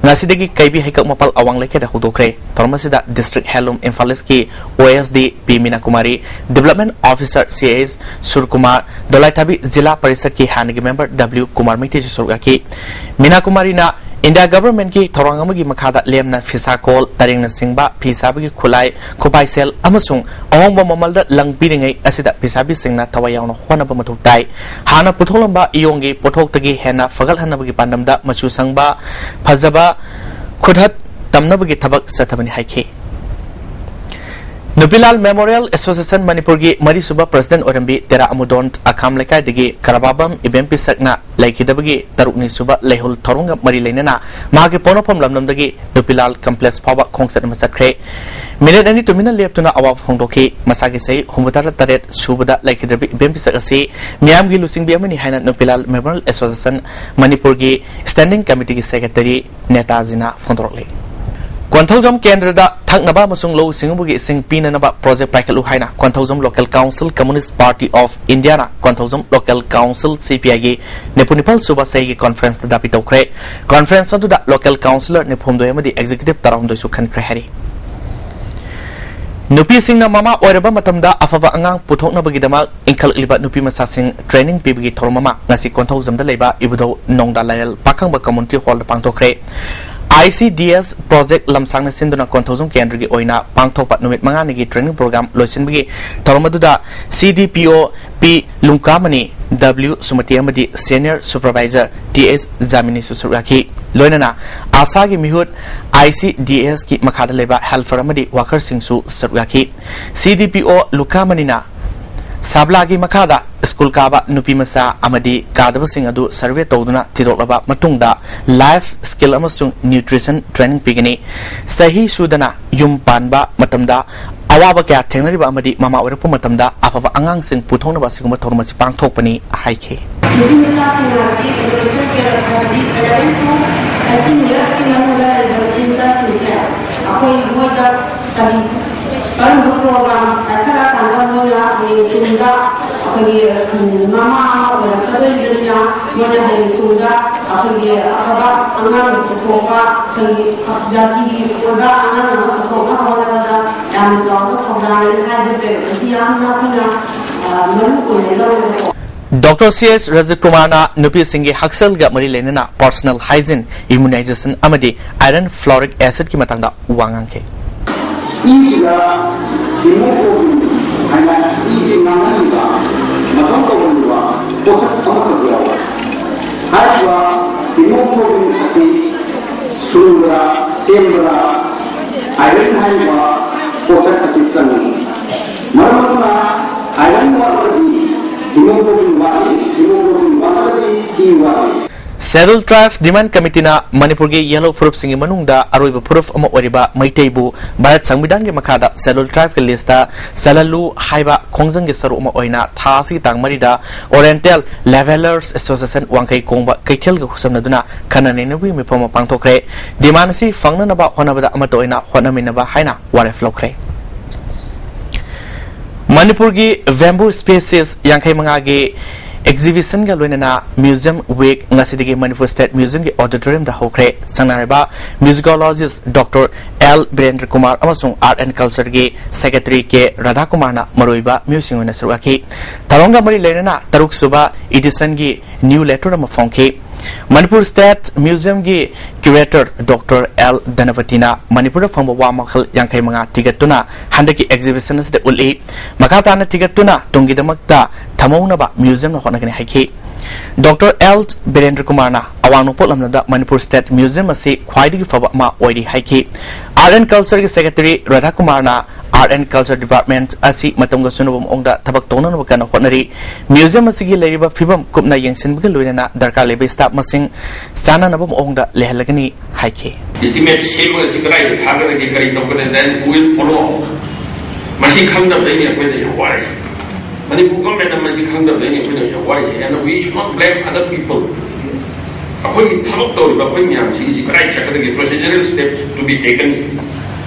ꯉꯁꯤꯗꯒꯤ ꯀꯩꯕꯤ ꯍꯩꯀꯛ ꯃꯄꯥꯜ ꯑꯋꯥꯡ ꯂꯩꯀꯥꯏꯗ ꯍꯧꯗꯣꯛꯈ꯭ꯔꯦ꯫ ꯊꯧꯔꯝ ꯑꯁꯤꯗ District Handloom Imphal East ꯀꯤ O S D P ꯃꯤꯅꯥ Kumari, Development Officer C S Surkumar, ꯗꯣꯂꯥꯏꯊꯥꯕꯤ ꯖꯤꯂꯥ ꯄꯔꯤꯁꯠꯀꯤ ꯍꯥꯟꯅꯒꯤ member W ꯀꯨꯃꯥꯔ ꯃꯩꯇꯩꯁꯨ ꯁꯔꯨꯛ ꯌꯥꯈꯤ꯫ ꯃꯤꯅꯥ ꯀꯨꯃꯥꯔꯤꯅ India Government ꯀꯤ ꯊꯧꯔꯥꯡ ꯑꯃꯒꯤ ꯃꯈꯥꯗ ꯂꯦꯝꯅ ꯐꯤꯁꯥ ꯀꯣꯜ, ꯇꯔꯦꯡꯅ ꯆꯤꯡꯕ, ꯐꯤ ꯁꯥꯕꯒꯤ ꯈꯨꯠꯂꯥꯏ, ꯈꯨꯄꯥꯏꯁꯦꯜ ꯑꯃꯁꯨꯡ ꯑꯍꯣꯡꯕ ꯃꯃꯜꯗ ꯂꯪ ꯄꯤꯔꯤꯉꯩ ꯑꯁꯤꯗ ꯐꯤꯁꯥꯕꯤꯁꯤꯡꯅ ꯊꯋꯥꯏ ꯌꯥꯎꯅ ꯍꯣꯠꯅꯕ ꯃꯊꯧ ꯇꯥꯏ꯫ ꯍꯥꯟꯅ ꯄꯨꯊꯣꯛꯂꯝꯕ ꯏꯌꯣꯡꯒꯤ ꯄꯣꯠꯊꯣꯛꯇꯒꯤ ꯍꯦꯟꯅ ꯐꯒꯠꯍꯟꯅꯕꯒꯤ ꯄꯥꯟꯗꯝꯗ ꯃꯆꯨ ꯁꯪꯕ, ꯐꯖꯕ, ꯈꯨꯠꯍꯠ ꯇꯝꯅꯕꯒꯤ ꯊꯕꯛ ꯆꯠꯊꯕꯅꯤ ꯍꯥꯏꯈꯤ꯫ ꯅꯨꯄꯤꯂꯥꯜ Memorial Association ꯃꯅꯤꯄꯨꯔꯒꯤ ꯃꯔꯤꯁꯨꯕ president ꯑꯣꯏꯔꯝꯕꯤ ꯇꯦꯔꯥ ꯑꯃꯨꯗꯣꯟ ꯑꯈꯥꯝ ꯂꯩꯀꯥꯏꯗꯒꯤ ꯀꯔꯕꯥꯕꯝ ꯏꯕꯦꯝ ꯄꯤꯁꯛꯅ ꯂꯩꯈꯤꯗꯕꯒꯤ ꯇꯔꯨꯛꯅꯤ ꯁꯨꯕ ꯂꯩꯍꯨꯜ ꯊꯧꯔꯝꯒ ꯃꯔꯤ ꯂꯩꯅꯅ ꯃꯍꯥꯛꯀꯤ ꯄꯣꯛꯅꯐꯝ ꯂꯝꯗꯝꯗꯒꯤ ꯅꯨꯄꯤꯂꯥꯜ complex ꯐꯥꯎꯕ ꯈꯣꯡꯆꯠ ꯑꯃ ꯆꯠꯈ꯭ꯔꯦ꯫ ꯃꯤꯅꯤꯠ ꯑꯅꯤ ꯇꯨꯃꯤꯟꯅ ꯂꯦꯞꯇꯨꯅ ꯑꯋꯥꯕ ꯐꯣꯡꯗꯣꯛꯈꯤ꯫ ꯃꯁꯥꯒꯤ ꯆꯍꯤ ꯍꯨꯝꯐꯨꯇꯔꯥ ꯇꯔꯦꯠ ꯁꯨꯕꯗ ꯂꯩꯈꯤꯗ꯭ꯔꯕꯤ ꯏꯕꯦꯝ ꯄꯤꯁꯛ ꯑꯁꯤ ꯃꯤꯌꯥꯝꯒꯤ ꯂꯨꯆꯤꯡꯕꯤ ꯑꯃꯅꯤ ꯍꯥꯏꯅ ꯅꯨꯄꯤꯂꯥꯜ Memorial Association ꯃꯅꯤꯄꯨꯔꯒꯤ standing committee ꯒꯤ secretary ꯅꯦꯇꯥꯖꯤꯅ ꯐꯣꯡꯗꯣꯔꯛꯂꯤ꯫ ꯀꯣꯟꯊꯧꯖꯝ ꯀꯦꯟꯗ꯭ꯔꯗ ꯊꯛꯅꯕ ꯑꯃꯁꯨꯡ ꯂꯧꯎ ꯁꯤꯡꯎꯕꯒꯤ ꯏꯁꯤꯡ ꯄꯤꯅꯅꯕ project ꯄꯥꯏꯈꯠꯂꯨ ꯍꯥꯏꯅ Konthoujam Local Council Communist Party of India ꯅ Konthoujam Local Council C P I ꯒꯤ ꯅꯤꯐꯨ ꯅꯤꯄꯥꯜ ꯁꯨꯕ ꯆꯍꯤꯒꯤ conference ꯇ ꯗꯥꯕꯤ ꯇꯧꯈ꯭ꯔꯦ꯫ Conference ꯑꯗꯨꯗ local councillor ꯅꯤꯐꯨ ꯍꯨꯝꯗꯣꯏ ꯑꯃꯗꯤ executive ꯇꯔꯥꯍꯨꯝꯗꯣꯏꯁꯨ ꯈꯟꯈ꯭ꯔꯦ ꯍꯥꯏꯔꯤ꯫ ꯅꯨꯄꯤꯁꯤꯡꯅ ꯃꯃꯥ ꯑꯣꯏꯔꯕ ꯃꯇꯝꯗ ꯑꯐꯕ ꯑꯉꯥꯡ ꯄꯨꯊꯣꯛꯅꯕꯒꯤꯗꯃꯛ ꯏꯟꯈꯠꯂꯛꯂꯤꯕ ꯅꯨꯄꯤ ꯃꯆꯥꯁꯤꯡ training ꯄꯤꯕꯒꯤ ꯊꯧꯔꯝ ꯑꯃ ꯉꯁꯤ ꯀꯣꯟꯊꯧꯖꯝꯗ ꯂꯩꯕ ꯏꯕꯨꯙꯧ ꯅꯣꯡꯗꯥ ꯂꯥꯏꯔꯦꯜ ꯄꯥꯈꯪꯕ community hall the ꯄꯥꯡꯊꯣꯛꯈ꯭ꯔꯦ꯫ I C D S project ꯂꯝꯁꯥꯡꯅ ꯁꯤꯟꯗꯨꯅ ꯀꯣꯟꯊꯧꯖꯝ ꯀꯦꯟꯗ꯭ꯔꯒꯤ ꯑꯣꯏꯅ ꯄꯥꯡꯊꯣꯛꯄ ꯅꯨꯃꯤꯠ ꯃꯉꯥꯅꯤꯒꯤ ꯇ꯭ꯔꯦꯅꯤꯡ ꯄ꯭ꯔꯣꯒ꯭ꯔꯥꯝ ꯂꯣꯏꯁꯤꯟꯕꯒꯤ ꯊꯧꯔꯝ ꯑꯗꯨꯗ ꯁꯤ ꯗꯤ ꯄꯤ ꯑꯣ ꯄꯤ ꯂꯨꯡꯀꯥꯃꯅꯤ, ꯗꯕ꯭ꯂꯤꯎ ꯁꯨꯃꯇꯤ ꯑꯃꯗꯤ ꯁꯦꯅꯤꯌꯔ ꯁꯨꯄꯔꯚꯥꯏꯖꯔ ꯇꯤ ꯑꯦꯁ ꯖꯥꯃꯤꯅꯤꯁꯨ ꯁꯔꯨꯛ ꯌꯥꯈꯤ꯫ ꯂꯣꯏꯅꯅ ꯑꯥꯁꯥꯒꯤ ꯃꯤꯍꯨꯠ, ꯑꯥꯏ ꯁꯤ ꯗꯤ ꯑꯦꯁꯀꯤ ꯃꯈꯥꯗ ꯂꯩꯕ ꯍꯦꯜꯄꯔ ꯑꯃꯗꯤ ꯋꯥꯀꯔꯁꯤꯡꯁꯨ ꯁꯔꯨꯛ ꯌꯥꯈꯤ꯫ ꯁꯤ ꯗꯤ ꯄꯤ ꯑꯣ ꯂꯨꯀꯥꯃꯅꯤꯅ ꯁꯥꯕꯂꯥꯒꯤ ꯃꯈꯥꯗ ꯁ꯭ꯀꯨꯜ ꯀꯥꯕ ꯅꯨꯄꯤ ꯃꯆꯥ ꯑꯃꯗꯤ ꯀꯥꯗꯕꯁꯤꯡ ꯑꯗꯨ ꯁꯔꯚꯦ ꯇꯧꯗꯨꯅ ꯊꯤꯗꯣꯛꯂꯕ ꯃꯇꯨꯡꯗ ꯂꯥꯏꯐ ꯁ꯭ꯀꯤꯜ ꯑꯃꯁꯨꯡ ꯅ꯭ꯌꯨꯇ꯭ꯔꯤꯁꯟ ꯇ꯭ꯔꯦꯅꯤꯡ ꯄꯤꯒꯅꯤ꯫ ꯆꯍꯤ ꯁꯨꯗꯅ ꯌꯨꯝ ꯄꯥꯟꯕ ꯃꯇꯝꯗ ꯑꯋꯥꯕ ꯀꯌꯥ ꯊꯦꯡꯅꯔꯤꯕ ꯑꯃꯗꯤ ꯃꯃꯥ ꯑꯣꯏꯔꯛꯄ ꯃꯇꯝꯗ ꯑꯐꯕ ꯑꯉꯥꯡꯁꯤꯡ ꯄꯨꯊꯣꯛꯅꯕ ꯑꯁꯤꯒꯨꯝꯕ ꯊꯧꯔꯝ ꯑꯁꯤ ꯄꯥꯡꯊꯣꯛꯄꯅꯤ ꯍꯥꯏꯈꯤ꯫ ꯅꯨꯄꯤ ꯃꯆꯥꯁꯤꯡ ꯍꯥꯏꯕꯗꯤ adolescent period ꯍꯥꯏꯕꯗꯤ eleven to eighteen yearsꯀꯤ ꯃꯅꯨꯡꯗ ꯂꯩꯔꯤꯕ ꯅꯨꯄꯤ ꯃꯆꯥꯁꯤꯡꯁꯦ ꯑꯩꯈꯣꯏ ꯃꯣꯏꯗ ꯀꯔꯤ, ꯀꯔꯝꯕ ꯄ꯭ꯔꯣꯒ꯭ꯔꯥꯝ ꯄꯥꯏꯈꯠꯂꯀꯥꯟꯗ ꯃꯣꯏꯅ ꯍꯌꯦꯡ ꯇꯨꯡꯗ ꯑꯩꯈꯣꯏꯒꯤ, ꯎꯝ, ꯃꯃꯥ ꯑꯃ ꯑꯣꯏꯔꯛꯀꯗꯣꯏꯅꯤꯅ ꯃꯣꯏꯅ ꯍꯌꯦꯡ ꯇꯨꯡꯗ ꯑꯩꯈꯣꯏꯒꯤ ꯑꯐꯕ ꯑꯉꯥꯡ ꯄꯨꯊꯣꯛꯄ, ꯑꯩꯈꯣꯏꯒꯤ ꯖꯥꯇꯤꯒꯤ ꯑꯣꯏꯕ ꯑꯉꯥꯡ ꯑꯃ ꯄꯨꯊꯣꯛꯅꯕ ꯍꯣꯠꯅꯕꯗ ꯌꯥꯝꯅ ꯆꯥꯎꯕ ꯊꯧꯗꯥꯡꯅꯤ ꯍꯥꯏꯕ ꯄꯦꯔꯦꯠ ꯑꯁꯤ ꯌꯥꯝꯅ ꯑꯩꯈꯣꯏꯅ, ꯑ, ꯃꯔꯨ ꯑꯣꯏꯅ ꯂꯧꯋꯦꯕꯀꯣ꯫ ꯗꯣꯛꯇꯔ ꯁꯤ ꯑꯦꯁ ꯔꯖꯠꯀꯨꯃꯥꯔꯅ ꯅꯨꯄꯤꯁꯤꯡꯒꯤ ꯍꯛꯁꯦꯜꯒ ꯃꯔꯤ ꯂꯩꯅꯅ personal hygiene, immunization ꯑꯃꯗꯤ iron folic acidꯀꯤ ꯃꯇꯥꯡꯗ ꯋꯥ ꯉꯥꯡꯈꯤ꯫ ꯏꯁꯤꯗ hemoglobin ꯍꯥꯏꯅ ꯏꯁꯤ ꯉꯥꯡꯍꯜꯂꯤꯕ, ꯃꯊꯧ ꯇꯧꯍꯜꯂꯤꯕ ꯄꯣꯠꯁꯛ ꯑꯃꯈꯛ ꯌꯥꯎꯏ꯫ ꯍꯥꯏꯔꯤꯕ hemoglobin ꯑꯁꯤ ꯁꯨꯡꯕꯗ, ꯁꯦꯝꯕꯗ iron ꯍꯥꯏꯔꯤꯕ ꯄꯣꯠꯁꯛ ꯑꯁꯤ ꯆꯪꯏ꯫ ꯃꯔꯝ ꯑꯗꯨꯅ iron ꯋꯥꯠꯂꯒꯗꯤ hemoglobin ꯋꯥꯠꯂꯤ, hemoglobin ꯋꯥꯠꯂꯒꯗꯤ ꯏ ꯋꯥꯠꯂꯤ꯫ Scheduled Tribe Demand Committeeꯅ ꯃꯅꯤꯄꯨꯔꯒꯤ ꯌꯦꯜꯍꯧ ꯐꯨꯔꯨꯞꯁꯤꯡꯒꯤ ꯃꯅꯨꯡꯗ ꯑꯔꯣꯏꯕ ꯐꯨꯔꯨꯞ ꯑꯃ ꯑꯣꯏꯔꯤꯕ ꯃꯩꯇꯩꯕꯨ ꯚꯥꯔꯠ ꯁꯪꯕꯤꯙꯥꯟꯒꯤ ꯃꯈꯥꯗ Scheduled Tribeꯀꯤ listꯇ ꯆꯜꯍꯜꯂꯨ ꯍꯥꯏꯕ ꯈꯣꯡꯖꯪꯒꯤ ꯁꯔꯨꯛ ꯑꯃ ꯑꯣꯏꯅ ꯊꯥ ꯑꯁꯤꯒꯤ ꯇꯥꯡ ꯃꯔꯤꯗ Oriental Levelers Association ꯋꯥꯡꯈꯩ ꯈꯣꯡꯕ ꯀꯩꯊꯦꯜꯒ ꯈꯨꯠꯁꯝꯅꯗꯨꯅ ꯈꯟꯅ ꯅꯩꯅꯕꯒꯤ ꯃꯤꯐꯝ ꯑꯃ ꯄꯥꯡꯊꯣꯛꯈ꯭ꯔꯦ꯫ Demand ꯑꯁꯤ ꯐꯪꯅꯅꯕ ꯍꯣꯠꯅꯕꯗ ꯑꯃꯠꯇ ꯑꯣꯏꯅ ꯍꯣꯠꯅꯃꯤꯟꯅꯕ ꯍꯥꯏꯅ ꯋꯥꯔꯦꯞ ꯂꯧꯈ꯭ꯔꯦ꯫ ꯃꯅꯤꯄꯨꯔꯒꯤ bamboo species ꯌꯥꯡꯈꯩ ꯃꯉꯥꯒꯤ exhibitionꯒ ꯂꯣꯏꯅꯅ Museum Week ꯉꯁꯤꯗꯒꯤ ꯃꯅꯤꯄꯨꯔ State Museumꯒꯤ auditoriumꯗ ꯍꯧꯈ꯭ꯔꯦ꯫ ꯁꯪꯅꯔꯤꯕ musicologist Doctor L Birendra Kumar ꯑꯃꯁꯨꯡ Art and Cultureꯒꯤ secretary ꯀꯦ ꯔꯥꯙꯥꯀꯨꯃꯥꯔꯅ ꯃꯔꯨꯑꯣꯏꯕ ꯃꯤꯑꯣꯏꯁꯤꯡ ꯑꯣꯏꯅ ꯁꯔꯨꯛ ꯌꯥꯈꯤ꯫ ꯊꯧꯔꯝꯒ ꯃꯔꯤ ꯂꯩꯅꯅ ꯇꯔꯨꯛ ꯁꯨꯕ editionꯒꯤ new letter ꯑꯃ ꯐꯣꯡꯈꯤ꯫ ꯃꯅꯤꯄꯨꯔ ꯁ꯭ꯇꯦꯠ ꯃ꯭ꯌꯨꯖꯤꯌꯝꯒꯤ ꯀ꯭ꯌꯨꯔꯦꯇꯔ ꯗꯣꯛꯇꯔ ꯑꯦꯜ ꯙꯅꯄꯇꯤꯅ ꯃꯅꯤꯄꯨꯔꯗ ꯐꯪꯕ ꯋꯥ ꯃꯈꯜ ꯌꯥꯡꯈꯩ ꯃꯉꯥ ꯊꯤꯒꯠꯇꯨꯅ ꯍꯟꯗꯛꯀꯤ ꯑꯦꯛꯖꯤꯕꯤꯁꯟ ꯑꯁꯤꯗ ꯎꯠꯂꯤ꯫ ꯃꯈꯥ ꯇꯥꯅ ꯊꯤꯒꯠꯇꯨꯅ ꯇꯨꯡꯒꯤꯗꯃꯛꯇ ꯊꯝꯍꯧꯅꯕ ꯃ꯭ꯌꯨꯖꯤꯌꯝꯅ ꯍꯣꯠꯅꯒꯅꯤ ꯍꯥꯏꯈꯤ꯫ ꯗꯣꯛꯇꯔ ꯑꯦꯜ ꯕꯤꯔꯦꯟꯗ꯭ꯔ ꯀꯨꯃꯥꯔꯅ ꯑꯋꯥꯡ ꯅꯣꯡꯄꯣꯛ ꯂꯝꯗꯝꯗ ꯃꯅꯤꯄꯨꯔ ꯁ꯭ꯇꯦꯠ ꯃ꯭ꯌꯨꯖꯤꯌꯝ ꯑꯁꯤ ꯈ꯭ꯋꯥꯏꯗꯒꯤ ꯐꯕ ꯑꯃ ꯑꯣꯏꯔꯤ ꯍꯥꯏꯈꯤ꯫ ꯑꯥꯔꯠ ꯑꯦꯟ ꯀꯜꯆꯔꯒꯤ ꯁꯦꯀ꯭ꯔꯦꯇꯔꯤ ꯔꯥꯙꯥ ꯀꯨꯃꯥꯔꯅ ꯑꯥꯔꯠ ꯑꯦꯟ ꯀꯜꯆꯔ ꯗꯤꯄꯥꯔꯠꯃꯦꯟꯠ ꯑꯁꯤ ꯃꯇꯝꯒ ꯆꯨꯅꯕ ꯃꯑꯣꯡꯗ ꯊꯕꯛ ꯇꯧꯅꯅꯕ ꯀꯟꯅ ꯍꯣꯠꯅꯔꯤ꯫ ꯃ꯭ꯌꯨꯖꯤꯌꯝ ꯑꯁꯤꯒꯤ ꯂꯩꯔꯤꯕ ꯐꯤꯕꯝ ꯀꯨꯞꯅ ꯌꯦꯡꯁꯤꯟꯕꯒ ꯂꯣꯏꯅꯅ ꯗꯔꯀꯥꯔ ꯂꯩꯕ ꯁ꯭ꯇꯥꯐ ꯃꯁꯤꯡ ꯆꯥꯅꯅꯕ ꯃꯑꯣꯡꯗ ꯂꯩꯍꯜꯂꯒꯅꯤ ꯍꯥꯏꯈꯤ꯫ Estimate ꯁꯦꯝꯃꯒ ꯁꯤ ꯀꯗꯥꯏꯗ ꯊꯥꯒꯗꯒꯦ, ꯀꯔꯤ ꯇꯧꯒꯗꯒꯦ, then we will follow up. ꯃꯁꯤ ꯈꯪꯗꯕꯗꯩꯅꯦ ꯑꯩꯈꯣꯏꯅ ꯌꯥꯝ ꯋꯥꯔꯤꯁꯦ꯫ ꯃꯅꯤꯄꯨꯔ ꯒꯣꯔꯃꯦꯟꯅ ꯃꯁꯤ ꯈꯪꯗꯕꯗꯩꯅꯦ ꯑꯩꯈꯣꯏꯅ ꯌꯥꯝ ꯋꯥꯔꯤꯁꯦ꯫ And we should not blame other people. ꯑꯩꯈꯣꯏꯒꯤ ꯊꯕꯛ ꯇꯧꯔꯤꯕ ꯑꯩꯈꯣꯏ ꯃꯌꯥꯝꯁꯤꯒꯤꯁꯤ ꯀꯗꯥꯏ ꯆꯠꯀꯗꯒꯦ, procedural steps to be taken,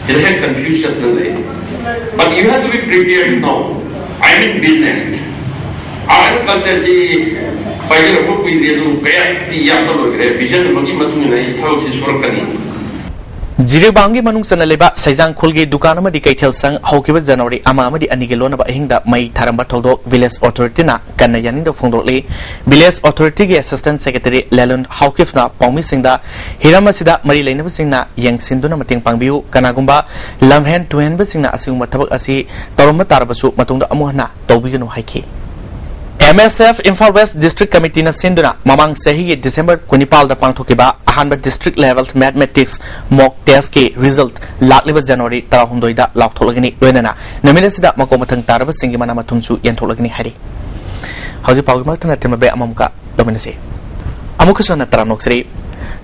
ꯁꯤꯗ ꯍꯦꯟꯅ ꯀꯟꯐ꯭ꯌꯨꯁ ꯆꯠꯇꯅ ꯂꯩ꯫ But you have to be prepared now. I am in business. Art and ꯀꯜꯆꯔꯁꯤ ꯄꯥꯏꯖꯔꯛꯄ ꯀꯨꯏꯗ꯭ꯔꯤ, ꯑꯗꯨ ꯀꯌꯥꯗꯤ ꯌꯥꯝꯕ ꯂꯣꯏꯈ꯭ꯔꯦ꯫ ꯚꯤꯖꯟ ꯑꯃꯒꯤ ꯃꯇꯨꯡ ꯏꯟꯅ ꯑꯩ ꯊꯕꯛꯁꯤ ꯁꯨꯔꯛꯀꯅꯤ꯫ ꯖꯤꯔꯤꯕꯥꯝꯒꯤ ꯃꯅꯨꯡ ꯆꯟꯅ ꯂꯩꯕ ꯁꯩꯖꯥꯡ ꯈꯨꯜꯒꯤ ꯗꯨꯀꯥꯟ ꯑꯃꯗꯤ ꯀꯩꯊꯦꯜ ꯁꯪ ꯍꯧꯈꯤꯕ ꯖꯅꯋꯥꯔꯤ ꯑꯃ ꯑꯃꯗꯤ ꯑꯅꯤꯒꯤ ꯂꯣꯟꯅꯕ ꯑꯍꯤꯡꯗ ꯃꯩ ꯊꯥꯔꯝꯕ ꯊꯧꯗꯣꯛ ꯚꯤꯂꯦꯖ ꯑꯣꯊꯣꯔꯤꯇꯤꯅ ꯀꯟꯅ ꯌꯥꯅꯤꯡꯗꯕ ꯐꯣꯡꯗꯣꯛꯂꯤ꯫ ꯚꯤꯂꯦꯖ ꯑꯣꯊꯣꯔꯤꯇꯤꯒꯤ ꯑꯦꯁꯤꯁꯇꯦꯟꯠ ꯁꯦꯀ꯭ꯔꯦꯇꯔꯤ ꯂꯦꯂꯨꯟ ꯍꯥꯎꯀꯤꯐꯅ ꯄꯥꯎꯃꯤꯁꯤꯡꯗ ꯍꯤꯔꯝ ꯑꯁꯤꯗ ꯃꯔꯤ ꯂꯩꯅꯕꯁꯤꯡꯅ ꯌꯦꯡꯁꯤꯟꯗꯨꯅ ꯃꯇꯦꯡ ꯄꯥꯡꯕꯤꯌꯨ꯫ ꯀꯅꯥꯒꯨꯝꯕ ꯂꯝꯍꯦꯟ ꯇꯨꯍꯦꯟꯕꯁꯤꯡꯅ ꯑꯁꯤꯒꯨꯝꯕ ꯊꯕꯛ ꯑꯁꯤ ꯇꯧꯔꯝꯕ ꯇꯥꯔꯕꯁꯨ ꯃꯇꯨꯡꯗ ꯑꯃꯨꯛ ꯍꯟꯅ ꯇꯧꯕꯤꯒꯅꯨ ꯍꯥꯏꯈꯤ꯫ ꯑꯦꯝ ꯑꯦꯁ ꯑꯦꯐ ꯏꯝꯐꯥꯜ ꯋꯦꯁ ꯗꯤꯁꯇ꯭ꯔꯤꯛ ꯀꯃꯤꯇꯤꯅ ꯁꯤꯟꯗꯨꯅ ꯃꯃꯥꯡ ꯆꯍꯤꯒꯤ ꯗꯤꯁꯦꯝꯕꯔ ꯀꯨꯟꯅꯤꯄꯥꯜꯗ ꯄꯥꯡꯊꯣꯛꯈꯤꯕ ꯑꯍꯥꯟꯕ ꯗꯤꯁꯇ꯭ꯔꯤꯛ ꯂꯦꯚꯦꯜ ꯃꯦꯊꯃꯦꯇꯤꯛꯁ ꯃꯣꯛ ꯇꯦꯁꯀꯤ ꯔꯤꯖꯜꯠ ꯂꯥꯛꯂꯤꯕ ꯖꯅꯋꯥꯔꯤ ꯇꯔꯥꯍꯨꯝꯗꯣꯏꯗ ꯂꯥꯎꯊꯣꯛꯂꯒꯅꯤ꯫ ꯂꯣꯏꯅꯅ ꯅꯨꯃꯤꯠ ꯑꯁꯤꯗ ꯃꯀꯣꯛ ꯃꯊꯪ ꯇꯥꯔꯕꯁꯤꯡꯒꯤ ꯃꯅꯥ ꯃꯊꯨꯝꯁꯨ ꯌꯦꯟꯊꯣꯛꯂꯒꯅꯤ ꯍꯥꯏꯔꯤ꯫ ꯍꯧꯖꯤꯛ ꯄꯥꯎꯒꯤ ꯃꯔꯛꯇ ꯅꯠꯇꯦ, ꯃꯕꯦ ꯑꯃꯃꯨꯛꯀ ꯂꯧꯃꯤꯟꯅꯁꯤ꯫ ꯑꯃꯨꯛꯀꯁꯨ ꯍꯟꯅ ꯇꯔꯥꯝꯅ ꯑꯣꯛꯆꯔꯤ꯫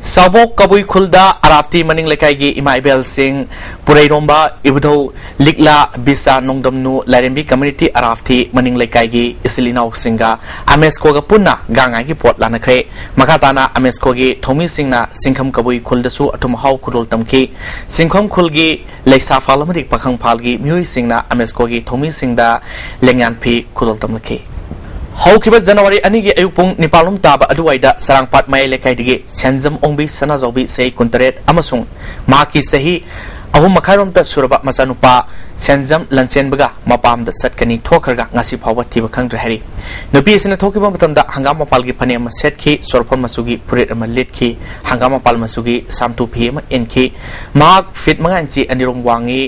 ꯁꯥꯎꯕꯣꯛ ꯀꯕꯨꯏ ꯈꯨꯜꯗ ꯑꯔꯥꯞꯇꯤ ꯃꯅꯤꯡ ꯂꯩꯀꯥꯏꯒꯤ ꯏꯃꯥ ꯏꯕꯦꯜꯁꯤꯡ ꯄꯨꯔꯩꯔꯣꯝꯕ ꯏꯕꯨꯙꯧ ꯂꯤꯛꯂꯥ ꯕꯤꯁꯥ ꯅꯣꯡꯗꯝꯅꯨ ꯂꯥꯏꯔꯦꯝꯕꯤ ꯀꯝꯃ꯭ꯌꯨꯅꯤꯇꯤ ꯑꯔꯥꯞꯊꯤ ꯃꯅꯤꯡ ꯂꯩꯀꯥꯏꯒꯤ ꯏꯆꯤꯜ ꯏꯅꯥꯎꯁꯤꯡꯒ ꯑꯃꯦꯁꯀꯣꯒ ꯄꯨꯟꯅ ꯒꯥꯡꯉꯥꯏꯒꯤ ꯄꯣꯠ ꯂꯥꯟꯅꯈ꯭ꯔꯦ꯫ ꯃꯈꯥ ꯇꯥꯅ ꯑꯃꯦꯁꯀꯣꯒꯤ ꯊꯧꯃꯤꯁꯤꯡꯅ ꯆꯤꯡꯈꯝ ꯀꯕꯨꯏ ꯈꯨꯜꯗꯁꯨ ꯑꯊꯨꯝ ꯑꯍꯥꯎ ꯈꯨꯗꯣꯜ ꯇꯝꯈꯤ꯫ ꯆꯤꯡꯈꯝ ꯈꯨꯜꯒꯤ ꯂꯩꯁꯥꯐꯥꯜ ꯑꯃꯗꯤ ꯄꯥꯈꯪꯐꯥꯜꯒꯤ ꯃꯤꯑꯣꯏꯁꯤꯡꯅ ꯑꯃꯦꯁꯀꯣꯒꯤ ꯊꯧꯃꯤꯁꯤꯡꯗ ꯂꯦꯡꯌꯥꯟ ꯐꯤ ꯈꯨꯗꯣꯜ ꯇꯝꯂꯛꯈꯤ꯫ ꯍꯧꯈꯤꯕ ꯖꯅꯋꯥꯔꯤ ꯑꯅꯤꯒꯤ ꯑꯌꯨꯛ ꯄꯨꯡ ꯅꯤꯄꯥꯜ ꯂꯣꯝ ꯇꯥꯕ ꯑꯗꯨꯋꯥꯏꯗ ꯁꯔꯥꯡꯄꯥꯠ ꯃꯌꯥꯏ ꯂꯩꯀꯥꯏꯗꯒꯤ ꯁꯦꯟꯖꯝ ꯑꯣꯡꯕꯤ ꯁꯅꯥꯖꯥꯎꯕꯤ ꯆꯍꯤ ꯀꯨꯟꯇꯔꯦꯠ ꯑꯃꯁꯨꯡ ꯃꯍꯥꯛꯀꯤ ꯆꯍꯤ ꯑꯍꯨꯝ ꯃꯈꯥꯏꯔꯣꯝꯗ ꯁꯨꯔꯕ ꯃꯆꯥꯅꯨꯄꯥ ꯁꯦꯟꯖꯝ ꯂꯟꯆꯦꯟꯕꯒ ꯃꯄꯥꯝꯗ ꯆꯠꯀꯅꯤ ꯊꯣꯛꯈ꯭ꯔꯒ ꯉꯁꯤ ꯐꯥꯎꯕ ꯊꯤꯕ ꯈꯪꯗ꯭ꯔꯦ ꯍꯥꯏꯔꯤ꯫ ꯅꯨꯄꯤ ꯑꯁꯤꯅ ꯊꯣꯛꯈꯤꯕ ꯃꯇꯝꯗ ꯍꯪꯒꯥꯝ ꯃꯄꯥꯜꯒꯤ ꯐꯅꯦꯛ ꯑꯃ ꯁꯦꯠꯈꯤ, ꯁꯣꯔꯐꯝ ꯃꯆꯨꯒꯤ ꯐꯨꯔꯤꯠ ꯑꯃ ꯂꯤꯠꯈꯤ, ꯍꯪꯒꯥꯝ ꯃꯄꯥꯜ ꯃꯆꯨꯒꯤ ꯁꯥꯝꯇꯨ ꯐꯤ ꯑꯃ ꯏꯟꯈꯤ꯫ ꯃꯍꯥꯛ ꯐꯤꯠ ꯃꯉꯥ ꯏꯟꯆꯤ ꯑꯅꯤꯔꯣꯝ ꯋꯥꯡꯉꯤ,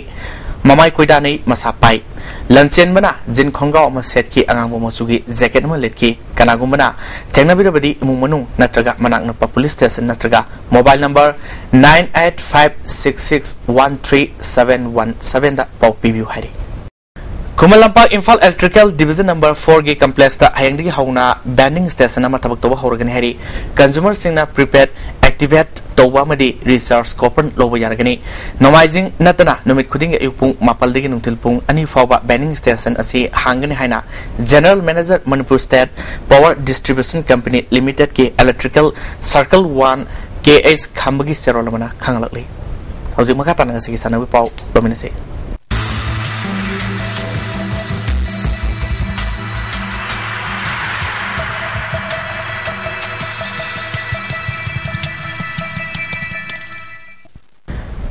ꯃꯃꯥꯏ ꯀꯣꯏꯗꯥꯅꯩ, ꯃꯁꯥ ꯄꯥꯏ꯫ ꯂꯟꯆꯦꯟꯕꯅ ꯖꯤꯟ ꯈꯣꯡꯒ꯭ꯔꯥꯎ ꯑꯃ ꯁꯦꯠꯈꯤ, ꯑꯉꯥꯡꯕ ꯃꯆꯨꯒꯤ ꯖꯦꯀꯦꯠ ꯑꯃ ꯂꯤꯠꯈꯤ꯫ ꯀꯅꯥꯒꯨꯝꯕꯅ ꯊꯦꯡꯅꯕꯤꯔꯕꯗꯤ ꯏꯃꯨꯡ ꯃꯅꯨꯡ ꯅꯠꯇ꯭ꯔꯒ ꯃꯅꯥꯛ ꯅꯛꯄ ꯄꯨꯂꯤꯁ ꯁ꯭ꯇꯦꯁꯟ ꯅꯠꯇ꯭ꯔꯒ mobile number nine eight five six six one three seven one seven ꯗ ꯄꯥꯎ ꯄꯤꯕꯤꯌꯨ ꯍꯥꯏꯔꯤ꯫ Khuman Lampak Imphal electrical division number ꯐꯣꯔꯒꯤ ꯀꯝꯄ꯭ꯂꯦꯛꯁꯇ ꯍꯌꯦꯡꯗꯒꯤ ꯍꯧꯅ ꯕꯦꯟꯗꯤꯡ ꯁ꯭ꯇꯦꯁꯟ ꯑꯃ ꯊꯕꯛ ꯇꯧꯕ ꯍꯧꯔꯒꯅꯤ ꯍꯥꯏꯔꯤ꯫ ꯀꯟꯖꯨꯃꯔꯁꯤꯡꯅ ꯄ꯭ꯔꯤꯄꯦꯗ, ꯑꯦꯛꯇꯤꯚꯦꯠ ꯇꯧꯕ ꯑꯃꯗꯤ ꯔꯤꯆꯥꯔꯖ ꯀꯣꯄꯟ ꯂꯧꯕ ꯌꯥꯔꯒꯅꯤ꯫ ꯅꯣꯡꯃꯥꯏꯖꯤꯡ ꯅꯠꯇꯅ ꯅꯨꯃꯤꯠ ꯈꯨꯗꯤꯡꯒꯤ ꯑꯌꯨꯛ ꯄꯨꯡ ꯃꯥꯄꯜꯗꯒꯤ ꯅꯨꯡꯊꯤꯜ ꯄꯨꯡ ꯑꯅꯤ ꯐꯥꯎꯕ ꯕꯦꯟꯗꯤꯡ ꯁ꯭ꯇꯦꯁꯟ ꯑꯁꯤ ꯍꯥꯡꯒꯅꯤ ꯍꯥꯏꯅ general manager Manipur state power distribution company ꯂꯤꯃꯤꯇꯦꯗꯀꯤ electrical circle one K H ꯈꯝꯕꯒꯤ ꯆꯦꯔꯣꯜ ꯑꯃꯅ ꯈꯪꯍꯜꯂꯛꯂꯤ꯫ ꯍꯧꯖꯤꯛ ꯃꯈꯥ ꯇꯥꯅ ꯉꯁꯤꯒꯤ ꯁꯥꯟꯅꯕꯒꯤ ꯄꯥꯎ ꯂꯧꯃꯤꯟꯅꯁꯤ꯫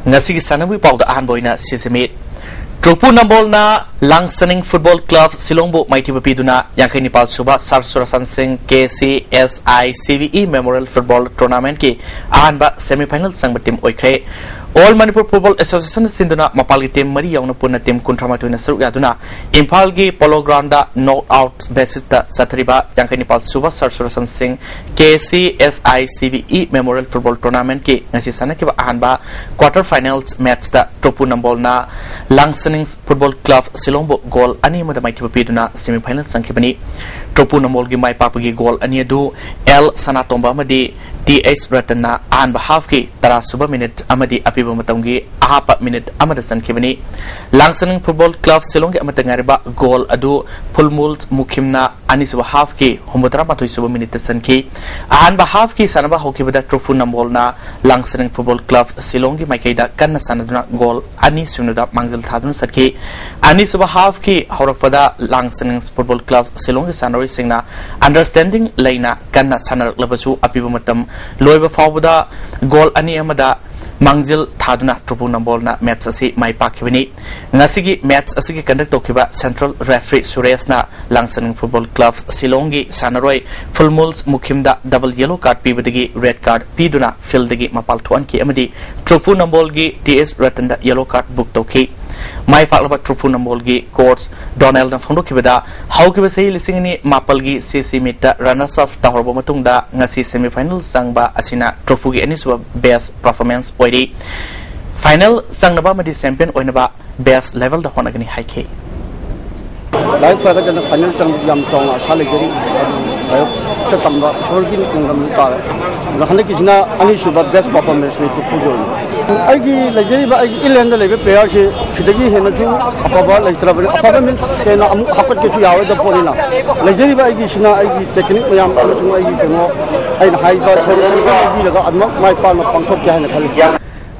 ꯉꯁꯤꯒꯤ ꯁꯥꯟꯅꯕꯒꯤ ꯄꯥꯎꯗ ꯑꯍꯥꯟꯕ ꯑꯣꯏꯅ ꯁꯤꯁꯤꯃꯤ꯫ ꯇ꯭ꯔꯣꯄꯨ ꯅꯝꯕꯣꯜꯅ ꯂꯥꯡꯁꯅꯤꯡ ꯐꯨꯠꯕꯣꯜ ꯀ꯭ꯂꯕ ꯁꯤꯂꯣꯡꯕꯨ ꯃꯥꯏꯊꯤꯕ ꯄꯤꯗꯨꯅ ꯌꯥꯡꯈꯩ ꯅꯤꯄꯥꯜ ꯁꯨꯕ ꯁꯥꯔ ꯁꯨꯔꯆꯥꯟ ꯁꯤꯡ K C S I C B E memorial football ꯇꯣꯔꯅꯥꯃꯦꯟꯠꯀꯤ ꯑꯍꯥꯟꯕ ꯁꯦꯃꯤꯐꯥꯏꯅꯦꯜ ꯆꯪꯕ ꯇꯤꯝ ꯑꯣꯏꯈ꯭ꯔꯦ꯫ ꯑꯣꯜ ꯃꯅꯤꯄꯨꯔ ꯐꯨꯠꯕꯣꯜ ꯑꯦꯁꯣꯁꯤꯌꯦꯁꯟꯅ ꯁꯤꯟꯗꯨꯅ ꯃꯄꯥꯜꯒꯤ ꯇꯤꯝ ꯃꯔꯤ ꯌꯥꯎꯅ ꯄꯨꯟꯅ ꯇꯤꯝ ꯀꯨꯟꯊ꯭ꯔꯥ ꯃꯥꯊꯣꯏꯅ ꯁꯔꯨꯛ ꯌꯥꯗꯨꯅ ꯏꯝꯐꯥꯜꯒꯤ ꯄꯣꯂꯣ ꯒ꯭ꯔꯥꯎꯟꯗ ꯅꯣꯛ ꯑꯥꯎꯠ ꯕꯦꯁꯤꯁꯇ ꯆꯠꯊꯔꯤꯕ ꯌꯥꯡꯈꯩ ꯅꯤꯄꯥꯜ ꯁꯨꯕ ꯁꯥꯔ ꯁꯨꯔꯆꯥꯟ ꯁꯤꯡ K C S I C B E memorial football ꯇꯣꯔꯅꯥꯃꯦꯟꯠꯀꯤ ꯉꯁꯤ ꯁꯥꯟꯅꯈꯤꯕ ꯑꯍꯥꯟꯕ ꯀ꯭ꯋꯥꯇꯔ ꯐꯥꯏꯅꯦꯜꯁ ꯃꯦꯠꯆꯇ ꯇ꯭ꯔꯣꯄꯨ ꯅꯝꯕꯣꯜꯅ ꯂꯥꯡꯁꯅꯤꯡ ꯐꯨꯠꯕꯣꯜ ꯀ꯭ꯂꯕ ꯁꯤꯂꯣꯡꯕꯨ ꯒꯣꯜ ꯑꯅꯤ ꯑꯃꯗ ꯃꯥꯏꯊꯤꯕ ꯄꯤꯗꯨꯅ ꯁꯦꯃꯤꯐꯥꯏꯅꯦꯜ ꯆꯪꯈꯤꯕꯅꯤ꯫ ꯇ꯭ꯔꯣꯄꯨ ꯅꯝꯕꯣꯜꯒꯤ ꯃꯥꯏ ꯄꯥꯛꯄꯒꯤ ꯒꯣꯜ ꯑꯅꯤ ꯑꯗꯨ ꯑꯦꯜ ꯁꯅꯥꯇꯣꯝꯕ ꯑꯃꯗꯤ ꯇꯤ ꯑꯩꯆ ꯔꯇꯟꯅ ꯑꯍꯥꯟꯕ ꯍꯥꯐꯀꯤ ꯇꯔꯥ ꯁꯨꯕ ꯃꯤꯅꯤꯠ ꯑꯃꯗꯤ ꯑꯄꯤꯕ ꯃꯇꯝꯒꯤ ꯑꯍꯥꯞꯄ ꯃꯤꯅꯤꯠ ꯑꯃꯗ ꯆꯟꯈꯤꯕꯅꯤ꯫ ꯂꯥꯡꯁꯅꯤꯡ ꯐꯨꯠꯕꯣꯜ ꯀ꯭ꯂꯕ ꯁꯤꯂꯣꯡꯒꯤ ꯑꯃꯠꯇ ꯉꯥꯏꯔꯕ ꯒꯣꯜ ꯑꯗꯨ ꯐꯨꯜꯃꯨꯜ ꯃꯨꯈꯤꯝꯅ ꯑꯅꯤꯁꯨꯕ ꯍꯥꯐꯀꯤ ꯍꯨꯝꯐꯨꯇꯔꯥ ꯃꯥꯊꯣꯏ ꯁꯨꯕ ꯃꯤꯅꯤꯠꯇ ꯆꯟꯈꯤ꯫ ꯑꯍꯥꯟꯕ ꯍꯥꯐꯀꯤ ꯁꯥꯟꯅꯕ ꯍꯧꯈꯤꯕꯗ ꯇ꯭ꯔꯣꯄꯨ ꯅꯝꯕꯣꯜꯅ ꯂꯥꯡꯁꯅꯤꯡ ꯐꯨꯠꯕꯣꯜ ꯀ꯭ꯂꯕ ꯁꯤꯂꯣꯡꯒꯤ ꯃꯥꯏꯀꯩꯗ ꯀꯟꯅ ꯁꯥꯟꯅꯗꯨꯅ ꯒꯣꯜ ꯑꯅꯤ ꯁꯨꯞꯅꯗ ꯃꯥꯡꯖꯤꯜ ꯊꯥꯗꯨꯅ ꯆꯠꯈꯤ꯫ ꯑꯅꯤꯁꯨꯕ ꯍꯥꯐꯀꯤ ꯍꯧꯔꯛꯄꯗ ꯂꯥꯡꯁꯅꯤꯡ ꯐꯨꯠꯕꯣꯜ ꯀ꯭ꯂꯕ ꯁꯤꯂꯣꯡꯒꯤ ꯁꯥꯟꯅꯔꯣꯏꯁꯤꯡꯅ ꯑꯟꯗꯔꯁ꯭ꯇꯦꯟꯗꯤꯡ ꯂꯩꯅ ꯀꯟꯅ ꯁꯥꯟꯅꯔꯛꯂꯕꯁꯨ ꯑꯄꯤꯕ ꯃꯇꯝ ꯂꯣꯏꯕ ꯐꯥꯎꯕꯗ ꯒꯣꯜ ꯑꯅꯤ ꯑꯃꯗ ꯃꯥꯡꯖꯤꯜ ꯊꯥꯗꯨꯅ ꯇ꯭ꯔꯨꯄꯨ ꯅꯝꯕꯣꯜꯅ ꯃꯦꯠꯆ ꯑꯁꯤ ꯃꯥꯏ ꯄꯥꯛꯈꯤꯕꯅꯤ꯫ ꯉꯁꯤꯒꯤ ꯃꯦꯠꯆ ꯑꯁꯤꯒꯤ ꯀꯟꯗꯛ ꯇꯧꯈꯤꯕ ꯁꯦꯟꯇ꯭ꯔꯦꯜ ꯔꯦꯐ꯭ꯔꯤ ꯁꯨꯔꯦꯁꯅ ꯂꯥꯡꯁꯅꯤꯡ ꯐꯨꯠꯕꯣꯜ ꯀ꯭ꯂꯕ ꯁꯤꯂꯣꯡꯒꯤ ꯁꯥꯟꯅꯔꯣꯏ ꯐꯨꯜꯃꯨꯜꯁ ꯃꯨꯈꯤꯝꯗ ꯗꯕꯜ ꯌꯦꯂꯣ ꯀꯥꯔꯗ ꯄꯤꯕꯗꯒꯤ ꯔꯦꯗ ꯀꯥꯔꯗ ꯄꯤꯗꯨꯅ ꯐꯤꯜꯗꯒꯤ ꯃꯄꯥꯜ ꯊꯣꯛꯍꯟꯈꯤ ꯑꯃꯗꯤ ꯇ꯭ꯔꯨꯄꯨ ꯅꯝꯕꯣꯜꯒꯤ ꯇꯤ ꯑꯦꯁ ꯔꯇꯟꯗ ꯌꯦꯂꯣ ꯀꯥꯔꯗ ꯕꯨꯛ ꯇꯧꯈꯤ꯫ ꯃꯥꯏ ꯄꯥꯛꯂꯕ ꯇ꯭ꯔꯨꯄꯨ ꯅꯝꯕꯣꯜꯒꯤ ꯀꯣꯆ ꯗꯣꯅꯦꯜꯅ ꯐꯣꯡꯗꯣꯛꯈꯤꯕꯗ, ꯍꯧꯈꯤꯕ ꯆꯍꯤ ꯂꯤꯁꯤꯡ ꯑꯅꯤ ꯃꯥꯄꯜꯒꯤ ꯁꯤ ꯁꯤ ꯃꯤꯠꯇ ꯔꯅꯔꯁ ꯑꯞ ꯇꯧꯍꯧꯔꯕ ꯃꯇꯨꯡꯗ ꯉꯁꯤ ꯁꯦꯃꯤꯐꯥꯏꯅꯦꯜ ꯆꯪꯕ ꯑꯁꯤꯅ ꯇ꯭ꯔꯣꯐꯨꯒꯤ ꯑꯅꯤꯁꯨꯕ ꯕꯦꯁ ꯄꯔꯐꯣꯔꯃꯦꯟꯁ ꯑꯣꯏꯔꯤ꯫ ꯐꯥꯏꯅꯦꯜ ꯆꯪꯅꯕ ꯑꯃꯗꯤ ꯆꯦꯝꯄꯤꯌꯟ ꯑꯣꯏꯅꯕ ꯕꯦꯁ ꯂꯦꯚꯦꯜꯗ ꯍꯣꯠꯅꯒꯅꯤ ꯍꯥꯏꯈꯤ꯫ ꯂꯥꯏꯕꯛ ꯐꯔꯒꯅ ꯐꯥꯏꯅꯦꯜ ꯆꯪꯕ ꯌꯥꯝ ꯆꯥꯎꯅ ꯑꯁꯥ ꯂꯩꯖꯔꯤ꯫ ꯑꯗꯨ ꯂꯥꯏꯕꯛꯇ ꯇꯝꯕ ꯏꯁꯣꯔꯒꯤ ꯅꯣꯡꯗꯝ ꯇꯥꯔꯦ꯫ ꯑꯗꯣ ꯍꯟꯗꯛꯀꯤꯁꯤꯅ ꯑꯅꯤꯁꯨꯕ ꯕꯦꯁ ꯄꯔꯐꯣꯔꯃꯦꯟꯁꯅꯤ ꯇ꯭ꯔꯣꯐꯨꯒꯤ ꯑꯣꯏꯅ꯫ ꯑꯩꯒꯤ ꯂꯩꯖꯔꯤꯕ ꯑꯩꯒꯤ ꯏꯂꯦꯟꯗ ꯂꯩꯕ ꯄ꯭ꯂꯦꯌꯔꯁꯤ ꯁꯤꯗꯒꯤ ꯍꯦꯟꯅꯁꯨ ꯑꯐꯕ ꯂꯩꯇ꯭ꯔꯕꯅꯤ꯫ ꯑꯐꯕ ꯃꯤꯟꯁ ꯍꯦꯟꯅ ꯑꯃꯨꯛ ꯍꯥꯞꯀꯠꯀꯦꯁꯨ ꯌꯥꯔꯣꯏꯗꯕ ꯄꯣꯠꯅꯤꯅ, ꯂꯩꯖꯔꯤꯕ ꯑꯩꯒꯤꯁꯤꯅ ꯑꯩꯒꯤ ꯇꯦꯛꯅꯤꯛ ꯃꯌꯥꯝ ꯑꯃꯁꯨꯡ ꯑꯩꯒꯤ ꯀꯩꯅꯣ, ꯑꯩꯅ ꯍꯥꯏꯔꯤꯕ ꯁꯔꯨꯛꯁꯤꯡꯗꯣ ꯂꯧꯕꯤꯔꯒ ꯑꯗꯨꯃꯛ ꯃꯥꯏ ꯄꯥꯛꯅ ꯄꯥꯡꯊꯣꯛꯀꯦ ꯍꯥꯏꯅ ꯈꯜꯂꯤ꯫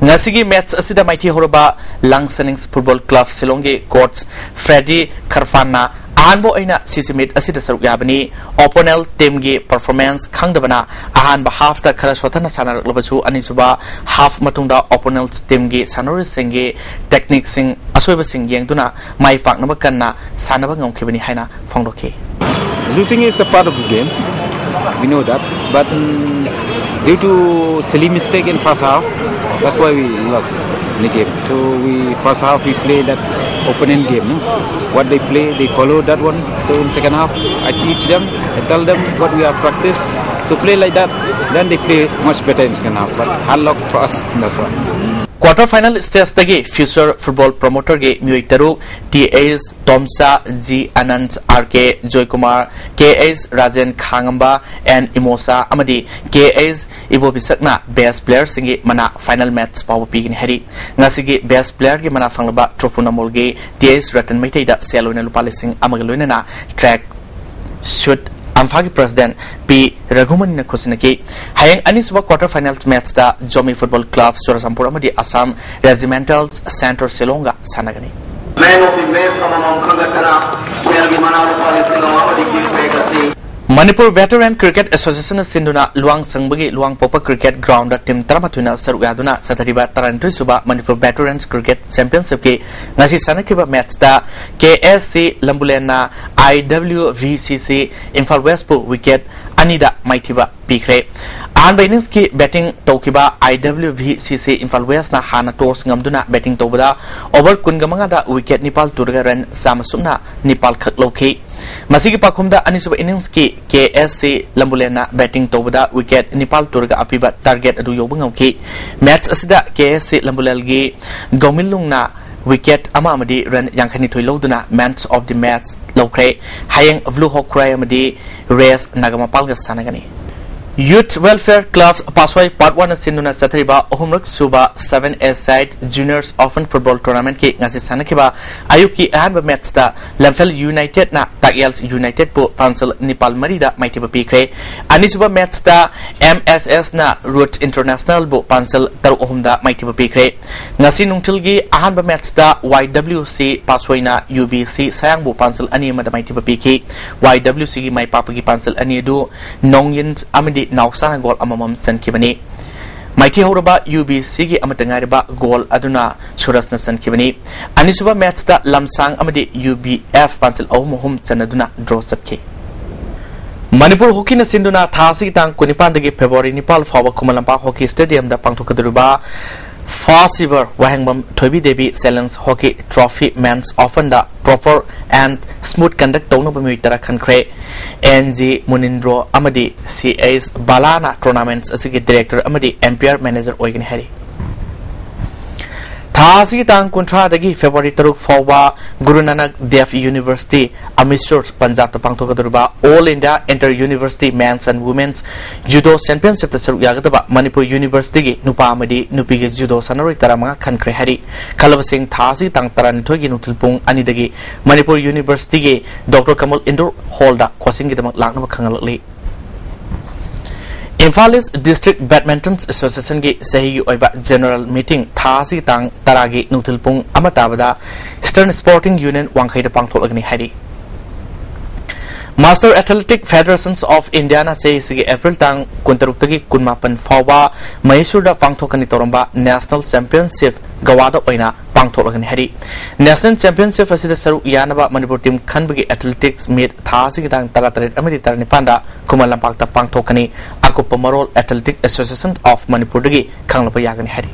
ꯉꯁꯤꯒꯤ ꯃꯦꯠꯆ ꯑꯁꯤꯗ ꯃꯥꯏꯊꯤꯍꯧꯔꯕ ꯂꯥꯡꯁꯅꯤꯡꯁ ꯐꯨꯠꯕꯣꯜ ꯀ꯭ꯂꯕ ꯁꯤꯂꯣꯡꯒꯤ ꯀꯣꯆ ꯐ꯭ꯔꯦꯗꯤ ꯈꯔꯐꯥꯟꯅ ꯑꯍꯥꯟꯕ ꯑꯣꯏꯅ ꯁꯤꯁꯤ ꯃꯤꯠ ꯑꯁꯤꯗ ꯁꯔꯨꯛ ꯌꯥꯕꯅꯤ꯫ ꯑꯣꯄꯣꯅꯦꯜ ꯇꯤꯝꯒꯤ ꯄꯔꯐꯣꯔꯃꯦꯟꯁ ꯈꯪꯗꯕꯅ ꯑꯍꯥꯟꯕ ꯍꯥꯐꯇ ꯈꯔ ꯁꯣꯊꯅ ꯁꯥꯟꯅꯔꯛꯂꯕꯁꯨ, ꯑꯅꯤꯁꯨꯕ ꯍꯥꯐ ꯃꯇꯨꯡꯗ ꯑꯣꯄꯣꯅꯦꯜ ꯇꯤꯝꯒꯤ ꯁꯥꯟꯅꯔꯣꯏꯁꯤꯡꯒꯤ ꯇꯦꯛꯅꯤꯛꯁꯤꯡ, ꯑꯁꯣꯏꯕꯁꯤꯡ ꯌꯦꯡꯗꯨꯅ ꯃꯥꯏ ꯄꯥꯛꯅꯕ ꯀꯟꯅ ꯁꯥꯟꯅꯕ ꯉꯝꯈꯤꯕꯅꯤ ꯍꯥꯏꯅ ꯐꯣꯡꯗꯣꯛꯈꯤ꯫ Losing is a part of the game. We know that. But mm, due to silly mistake in first half, that's why we lost in the game. So we first half we play that opponent game. No? What they play, they follow that one. So in second half, I teach them, I tell them what we have practiced. So play like that, then they play much better in second half. But hard luck for us, that's why. Quarter final ꯁ꯭ꯇꯦꯖꯇꯒꯤ future football ꯄ꯭ꯔꯣꯃꯣꯇꯔꯒꯤ ꯃꯤꯑꯣꯏ ꯇꯔꯨꯛ, T H Tomcha, G Anant, R K Joykumar, K H Rajen Khangamba, N Imosha ꯑꯃꯗꯤ K H ꯏꯕꯣꯕꯤꯁꯛꯅ ꯕꯦꯁ ꯄ꯭ꯂꯦꯌꯔꯁꯤꯡꯒꯤ ꯃꯅꯥ final match ꯐꯥꯎꯕ ꯄꯤꯒꯅꯤ ꯍꯥꯏꯔꯤ꯫ ꯉꯁꯤꯒꯤ ꯕꯦꯁ ꯄ꯭ꯂꯦꯌꯔꯒꯤ ꯃꯅꯥ ꯐꯪꯂꯕ ꯇ꯭ꯔꯣꯐꯨ ꯅꯝꯕꯣꯜꯒꯤ ꯇꯤ ꯑꯩꯆ ꯔꯇꯟ ꯃꯩꯇꯩꯗ ꯁꯦꯜ ꯑꯣꯏꯅ ꯂꯨꯄꯥ ꯂꯤꯁꯤꯡ ꯑꯃꯒ ꯂꯣꯏꯅꯅ ꯇ꯭ꯔꯦꯛ ꯁꯨꯠ ꯑꯝꯐꯥꯒꯤ ꯄ꯭ꯔꯦꯁꯤꯗꯦꯟꯠ ꯄꯤ ꯔꯘꯨꯃꯅꯤꯅ ꯈꯨꯠꯁꯤꯟꯅꯈꯤ꯫ ꯍꯌꯦꯡ ꯑꯅꯤꯁꯨꯕ ꯀ꯭ꯋꯥꯇꯔ ꯐꯥꯏꯅꯦꯜ ꯃꯦꯠꯆꯇ ꯖꯣꯃꯤ ꯐꯨꯠꯕꯣꯜ ꯀ꯭ꯂꯕ ꯆꯨꯔꯆꯥꯟꯄꯨꯔ ꯑꯃꯗꯤ ꯑꯁꯥꯝ ꯔꯦꯖꯤꯃꯦꯟꯇꯦꯜ ꯁꯦꯟꯇꯔ ꯁꯤꯂꯣꯡꯒ ꯁꯥꯟꯅꯒꯅꯤ꯫ Man of the match ꯑꯃꯃꯝ ꯈꯟꯒꯠꯇꯅ ꯁꯦꯜꯒꯤ ꯃꯅꯥ ꯂꯨꯄꯥ ꯂꯤꯁꯤꯡ ꯑꯃ ꯑꯃꯗꯤ ꯒꯤꯐ ꯄꯦꯛ ꯑꯁꯤ ꯃꯅꯤꯄꯨꯔ ꯚꯦꯇꯔꯦꯟ ꯀ꯭ꯔꯤꯀꯦꯠ ꯑꯦꯁꯣꯁꯤꯌꯦꯁꯟꯅ ꯁꯤꯟꯗꯨꯅ ꯂꯨꯋꯥꯡꯁꯪꯕꯒꯤ ꯂꯨꯋꯥꯡꯄꯣꯛꯄ ꯀ꯭ꯔꯤꯀꯦꯠ ꯒ꯭ꯔꯥꯎꯟꯗ ꯇꯤꯝ ꯇꯔꯥꯃꯥꯊꯣꯏꯅ ꯁꯔꯨꯛ ꯌꯥꯗꯨꯅ ꯆꯠꯊꯔꯤꯕ ꯇꯔꯥꯅꯤꯊꯣꯏ ꯁꯨꯕ ꯃꯅꯤꯄꯨꯔ ꯚꯦꯇꯔꯦꯟꯁ ꯀ꯭ꯔꯤꯀꯦꯠ ꯆꯦꯝꯄꯤꯌꯟꯁꯤꯞꯀꯤ ꯉꯁꯤ ꯁꯥꯟꯅꯈꯤꯕ ꯃꯦꯠꯆꯇ ꯀꯦ ꯑꯦꯁ ꯁꯤ ꯂꯝꯕꯨꯂꯦꯟꯅ ꯑꯥꯏ ꯗꯕ꯭ꯂꯤꯎ ꯚꯤ ꯁꯤ ꯁꯤ ꯏꯝꯐꯥꯜ ꯋꯦꯁꯄꯨ ꯋꯤꯀꯦꯠ ꯑꯅꯤꯗ ꯃꯥꯏꯊꯤꯕ ꯄꯤꯈ꯭ꯔꯦ꯫ ꯑꯍꯥꯟꯕ ꯏꯅꯤꯡꯁꯀꯤ ꯕꯦꯇꯤꯡ ꯇꯧꯈꯤꯕ ꯑꯥꯏ ꯗꯕ꯭ꯂꯤꯎ ꯚꯤ ꯁꯤ ꯁꯤ ꯏꯝꯐꯥꯜ ꯋꯦꯁꯅ ꯍꯥꯟꯅ ꯇꯣꯁ ꯉꯝꯗꯨꯅ ꯕꯦꯇꯤꯡ ꯇꯧꯕꯗ ꯑꯣꯚꯔ ꯀꯨꯟꯒ ꯃꯉꯥꯗ ꯋꯤꯀꯦꯠ ꯅꯤꯄꯥꯜ ꯇꯨꯔꯒ ꯔꯟ ꯆꯥꯝꯃ ꯁꯨꯞꯅ ꯅꯤꯄꯥꯜ ꯈꯛ ꯂꯧꯈꯤ꯫ ꯃꯁꯤꯒꯤ ꯄꯥꯎꯈꯨꯝꯗ ꯑꯅꯤꯁꯨꯕ ꯏꯅꯤꯡꯁꯀꯤ ꯀꯦ ꯑꯦꯁ ꯁꯤ ꯂꯝꯕꯨꯂꯦꯟꯅ ꯕꯦꯇꯤꯡ ꯇꯧꯕꯗ ꯋꯤꯀꯦꯠ ꯅꯤꯄꯥꯜ ꯇꯨꯔꯒ ꯑꯄꯤꯕ ꯇꯥꯔꯒꯦꯠ ꯑꯗꯨ ꯌꯧꯕ ꯉꯝꯈꯤ꯫ ꯃꯦꯠꯆ ꯑꯁꯤꯗ ꯀꯦ ꯑꯦꯁ ꯁꯤ ꯂꯝꯕꯨꯂꯦꯜꯒꯤ ꯒꯧꯃꯤꯟꯂꯨꯡꯅ ꯋꯤꯀꯦꯠ ꯑꯃ ꯑꯃꯗꯤ ꯔꯟ ꯌꯥꯡꯈꯩꯅꯤꯊꯣꯏ ꯂꯧꯗꯨꯅ ꯃꯦꯟꯁ ꯑꯣꯐ ꯗꯤ ꯃꯦꯠꯆ ꯂꯧꯈ꯭ꯔꯦ꯫ ꯍꯌꯦꯡ ꯕ꯭ꯂꯨ ꯍꯣꯛ ꯈꯨꯔꯥꯏ ꯑꯃꯗꯤ ꯔꯦꯁ ꯅꯥꯒꯥꯃꯄꯥꯜꯒ ꯁꯥꯟꯅꯒꯅꯤ꯫ ꯌꯨꯊ ꯋꯦꯜꯐꯤꯌꯔ ꯀ꯭ꯂꯕ ꯄꯥꯁꯣꯏ ꯄꯥꯔꯠ ꯋꯥꯟꯅ ꯁꯤꯟꯗꯨꯅ ꯆꯠꯊꯔꯤꯕ ꯑꯍꯨꯝꯔꯛ ꯁꯨꯕ ꯁꯚꯦꯟ ꯑꯦ ꯁꯥꯏꯠ ꯖꯨꯅꯤꯌꯔꯁ ꯑꯣꯄꯟ ꯐꯨꯠꯕꯣꯜ ꯇꯣꯔꯅꯥꯃꯦꯟꯠꯀꯤ ꯉꯁꯤ ꯁꯥꯟꯅꯈꯤꯕ ꯑꯌꯨꯛꯀꯤ ꯑꯍꯥꯟꯕ ꯃꯦꯠꯆꯇ ꯂꯝꯐꯦꯜ ꯌꯨꯅꯥꯏꯇꯦꯗꯅ ꯇꯥꯛꯌꯦꯜ ꯌꯨꯅꯥꯏꯇꯦꯗꯄꯨ ꯄꯥꯟꯁꯜ ꯅꯤꯄꯥꯜ ꯃꯔꯤꯗ ꯃꯥꯏꯊꯤꯕ ꯄꯤꯈ꯭ꯔꯦ꯫ ꯑꯅꯤꯁꯨꯕ ꯃꯦꯠꯆꯇ ꯑꯦꯝ ꯑꯦꯁ ꯑꯦꯁꯅ ꯔꯨꯠ ꯏꯟꯇꯔꯅꯦꯁꯅꯦꯜꯕꯨ ꯄꯥꯟꯁꯜ ꯇꯔꯨꯛ ꯑꯍꯨꯝꯗ ꯃꯥꯏꯊꯤꯕ ꯄꯤꯈ꯭ꯔꯦ꯫ ꯉꯁꯤ ꯅꯨꯡꯊꯤꯜꯒꯤ ꯑꯍꯥꯟꯕ ꯃꯦꯠꯆꯇ ꯋꯥꯏ ꯗꯕ꯭ꯂꯤꯎ ꯁꯤ ꯄꯥꯁꯣꯏꯅ ꯌꯨ ꯕꯤ ꯁꯤ ꯁꯌꯥꯡꯕꯨ ꯄꯥꯟꯁꯜ ꯑꯅꯤ ꯑꯃꯗ ꯃꯥꯏꯊꯤꯕ ꯄꯤꯈꯤ꯫ ꯋꯥꯏ ꯗꯕ꯭ꯂꯤꯎ ꯁꯤꯒꯤ ꯃꯥꯏ ꯄꯥꯛꯄꯒꯤ ꯄꯥꯟꯁꯜ ꯑꯅꯤ ꯑꯗꯨ ꯅꯣꯡꯌꯤꯟ ꯑꯃꯗꯤ ꯅꯥꯎꯆꯥꯅ ꯒꯣꯜ ꯑꯃꯃꯝ ꯆꯟꯈꯤꯕꯅꯤ꯫ ꯃꯥꯏꯊꯤ ꯍꯧꯔꯕ ꯌꯨ ꯕꯤ ꯁꯤꯒꯤ ꯑꯃꯠꯇ ꯉꯥꯏꯔꯕ ꯒꯣꯜ ꯑꯗꯨꯅ ꯁꯨꯔꯖꯅ ꯆꯟꯈꯤꯕꯅꯤ꯫ ꯑꯅꯤꯁꯨꯕ ꯃꯦꯠꯆꯇ ꯂꯝꯁꯥꯡ ꯑꯃꯗꯤ ꯌꯨ ꯕꯤ ꯑꯦꯐ ꯄꯥꯟꯁꯜ ꯑꯍꯨꯝ ꯑꯍꯨꯝ ꯆꯟꯅꯗꯨꯅ ꯗ꯭ꯔꯣ ꯆꯠꯈꯤ꯫ ꯃꯅꯤꯄꯨꯔ ꯍꯣꯀꯤꯅ ꯁꯤꯟꯗꯨꯅ ꯊꯥ ꯑꯁꯤꯒꯤ ꯇꯥꯡ ꯀꯨꯟꯅꯤꯄꯥꯟꯗꯒꯤ ꯐꯦꯕ꯭ꯔꯨꯋꯥꯔꯤ ꯅꯤꯄꯥꯜ ꯐꯥꯎꯕ ꯈꯨꯃꯟ ꯂꯝꯄꯥꯛ ꯍꯣꯀꯤ ꯁ꯭ꯇꯦꯗꯤꯌꯝꯗ ꯄꯥꯡꯊꯣꯛꯀꯗꯧꯔꯤꯕ ꯐꯥꯁꯤꯚꯔ ꯋꯥꯍꯦꯡꯕꯝ Thoibi Devi challenge hockey trophy men's ꯑꯣꯄꯟꯗ ꯄ꯭ꯔꯣꯄꯔ ꯑꯦꯟ ꯁ꯭ꯃꯨꯠ ꯀꯟꯗꯛ ꯇꯧꯅꯕ ꯃꯤꯑꯣꯏ ꯇꯔꯥ ꯈꯟꯈ꯭ꯔꯦ꯫ ꯑꯦꯟ ꯖꯤ ꯃꯨꯅꯤꯟꯗ꯭ꯔꯣ ꯑꯃꯗꯤ ꯁꯤ ꯑꯦꯁ ꯕꯥꯂꯥꯅ ꯇꯣꯔꯅꯥꯃꯦꯟꯠꯁ ꯑꯁꯤꯒꯤ ꯗꯤꯔꯦꯛꯇꯔ ꯑꯃꯗꯤ ꯑꯦꯝꯄꯤꯌꯔ ꯃꯦꯅꯦꯖꯔ ꯑꯣꯏꯒꯅꯤ ꯍꯥꯏꯔꯤ꯫ ꯊꯥ ꯑꯁꯤꯒꯤ ꯇꯥꯡ ꯀꯨꯟꯊ꯭ꯔꯥꯗꯒꯤ ꯐꯦꯕ꯭ꯔꯨꯋꯥꯔꯤ ꯇꯔꯨꯛ ꯐꯥꯎꯕ ꯒꯨꯔꯨ ꯅꯥꯅꯛ ꯗꯦꯕ ꯌꯨꯅꯤꯚꯔꯁꯤꯇꯤ, ꯑꯃ꯭ꯔꯤꯠꯁꯔ, ꯄꯟꯖꯥꯕꯇ ꯄꯥꯡꯊꯣꯛꯀꯗꯧꯔꯤꯕ all India inter university men's and women's judo ꯆꯦꯝꯄꯤꯌꯟꯁꯤꯞꯇ ꯁꯔꯨꯛ ꯌꯥꯒꯗꯕ ꯃꯅꯤꯄꯨꯔ ꯌꯨꯅꯤꯚꯔꯁꯤꯇꯤꯒꯤ ꯅꯨꯄꯥ ꯑꯃꯗꯤ ꯅꯨꯄꯤꯒꯤ ꯖꯨꯗꯣ ꯁꯥꯟꯅꯔꯣꯏ ꯇꯔꯥꯃꯉꯥ ꯈꯟꯈ꯭ꯔꯦ ꯍꯥꯏꯔꯤ꯫ ꯈꯜꯂꯕꯁꯤꯡ ꯊꯥ ꯑꯁꯤꯒꯤ ꯇꯥꯡ ꯇꯔꯥꯅꯤꯊꯣꯏꯒꯤ ꯅꯨꯡꯊꯤꯜ ꯄꯨꯡ ꯑꯅꯤꯗꯒꯤ ꯃꯅꯤꯄꯨꯔ ꯌꯨꯅꯤꯚꯔꯁꯤꯇꯤꯒꯤ ꯗꯣꯛꯇꯔ ꯀꯃꯜ ꯏꯟꯗꯣꯔ ꯍꯣꯜꯗ ꯀꯣꯆꯤꯡꯒꯤꯗꯃꯛ ꯂꯥꯛꯅꯕ ꯈꯪꯍꯜꯂꯛꯂꯤ꯫ ꯏꯝꯐꯥꯜ ꯏꯁ ꯗꯤꯁꯇ꯭ꯔꯤꯛ ꯕꯦꯗꯃꯤꯟꯇꯟ ꯑꯦꯁꯣꯁꯤꯌꯦꯁꯟꯒꯤ ꯆꯍꯤꯒꯤ ꯑꯣꯏꯕ ꯖꯦꯅꯔꯦꯜ ꯃꯤꯇꯤꯡ ꯊꯥ ꯑꯁꯤꯒꯤ ꯇꯥꯡ ꯇꯔꯥꯒꯤ ꯅꯨꯡꯊꯤꯜ ꯄꯨꯡ ꯑꯃ ꯇꯥꯕꯗ ꯏꯁꯇꯔꯟ ꯁ꯭ꯄꯣꯔꯇꯤꯡ ꯌꯨꯅꯤꯌꯟ ꯋꯥꯡꯈꯩꯗ ꯄꯥꯡꯊꯣꯛꯂꯒꯅꯤ ꯍꯥꯏꯔꯤ꯫ Master Athletic Federations of Indiaꯅ ꯆꯍꯤꯁꯤꯒꯤ ꯑꯦꯄ꯭ꯔꯤꯜ ꯇꯥꯡ ꯀꯨꯟꯇꯔꯨꯛꯇꯒꯤ ꯀꯨꯟꯃꯥꯄꯟ ꯐꯥꯎꯕ ꯃꯍꯦꯁꯨꯔꯗ ꯄꯥꯡꯊꯣꯛꯀꯅꯤ ꯇꯧꯔꯝꯕ National Championship ꯒꯋꯥꯗ ꯑꯣꯏꯅ ꯄꯥꯡꯊꯣꯛꯂꯒꯅꯤ ꯍꯥꯏꯔꯤ꯫ National Championship ꯑꯁꯤꯗ ꯁꯔꯨꯛ ꯌꯥꯅꯕ ꯃꯅꯤꯄꯨꯔ team ꯈꯟꯕꯒꯤ athletics meet ꯊꯥ ꯑꯁꯤꯒꯤ ꯇꯥꯡ ꯇꯔꯥꯇꯔꯦꯠ ꯑꯃꯗꯤ ꯇꯔꯥꯅꯤꯄꯥꯟꯗ ꯈꯨꯃꯟ ꯂꯝꯄꯥꯛꯇ ꯄꯥꯡꯊꯣꯛꯀꯅꯤ꯫ ꯑꯀꯨꯞꯄ ꯃꯔꯣꯜ Athletic Association of ꯃꯅꯤꯄꯨꯔꯗꯒꯤ ꯈꯪꯂꯕ ꯌꯥꯒꯅꯤ ꯍꯥꯏꯔꯤ꯫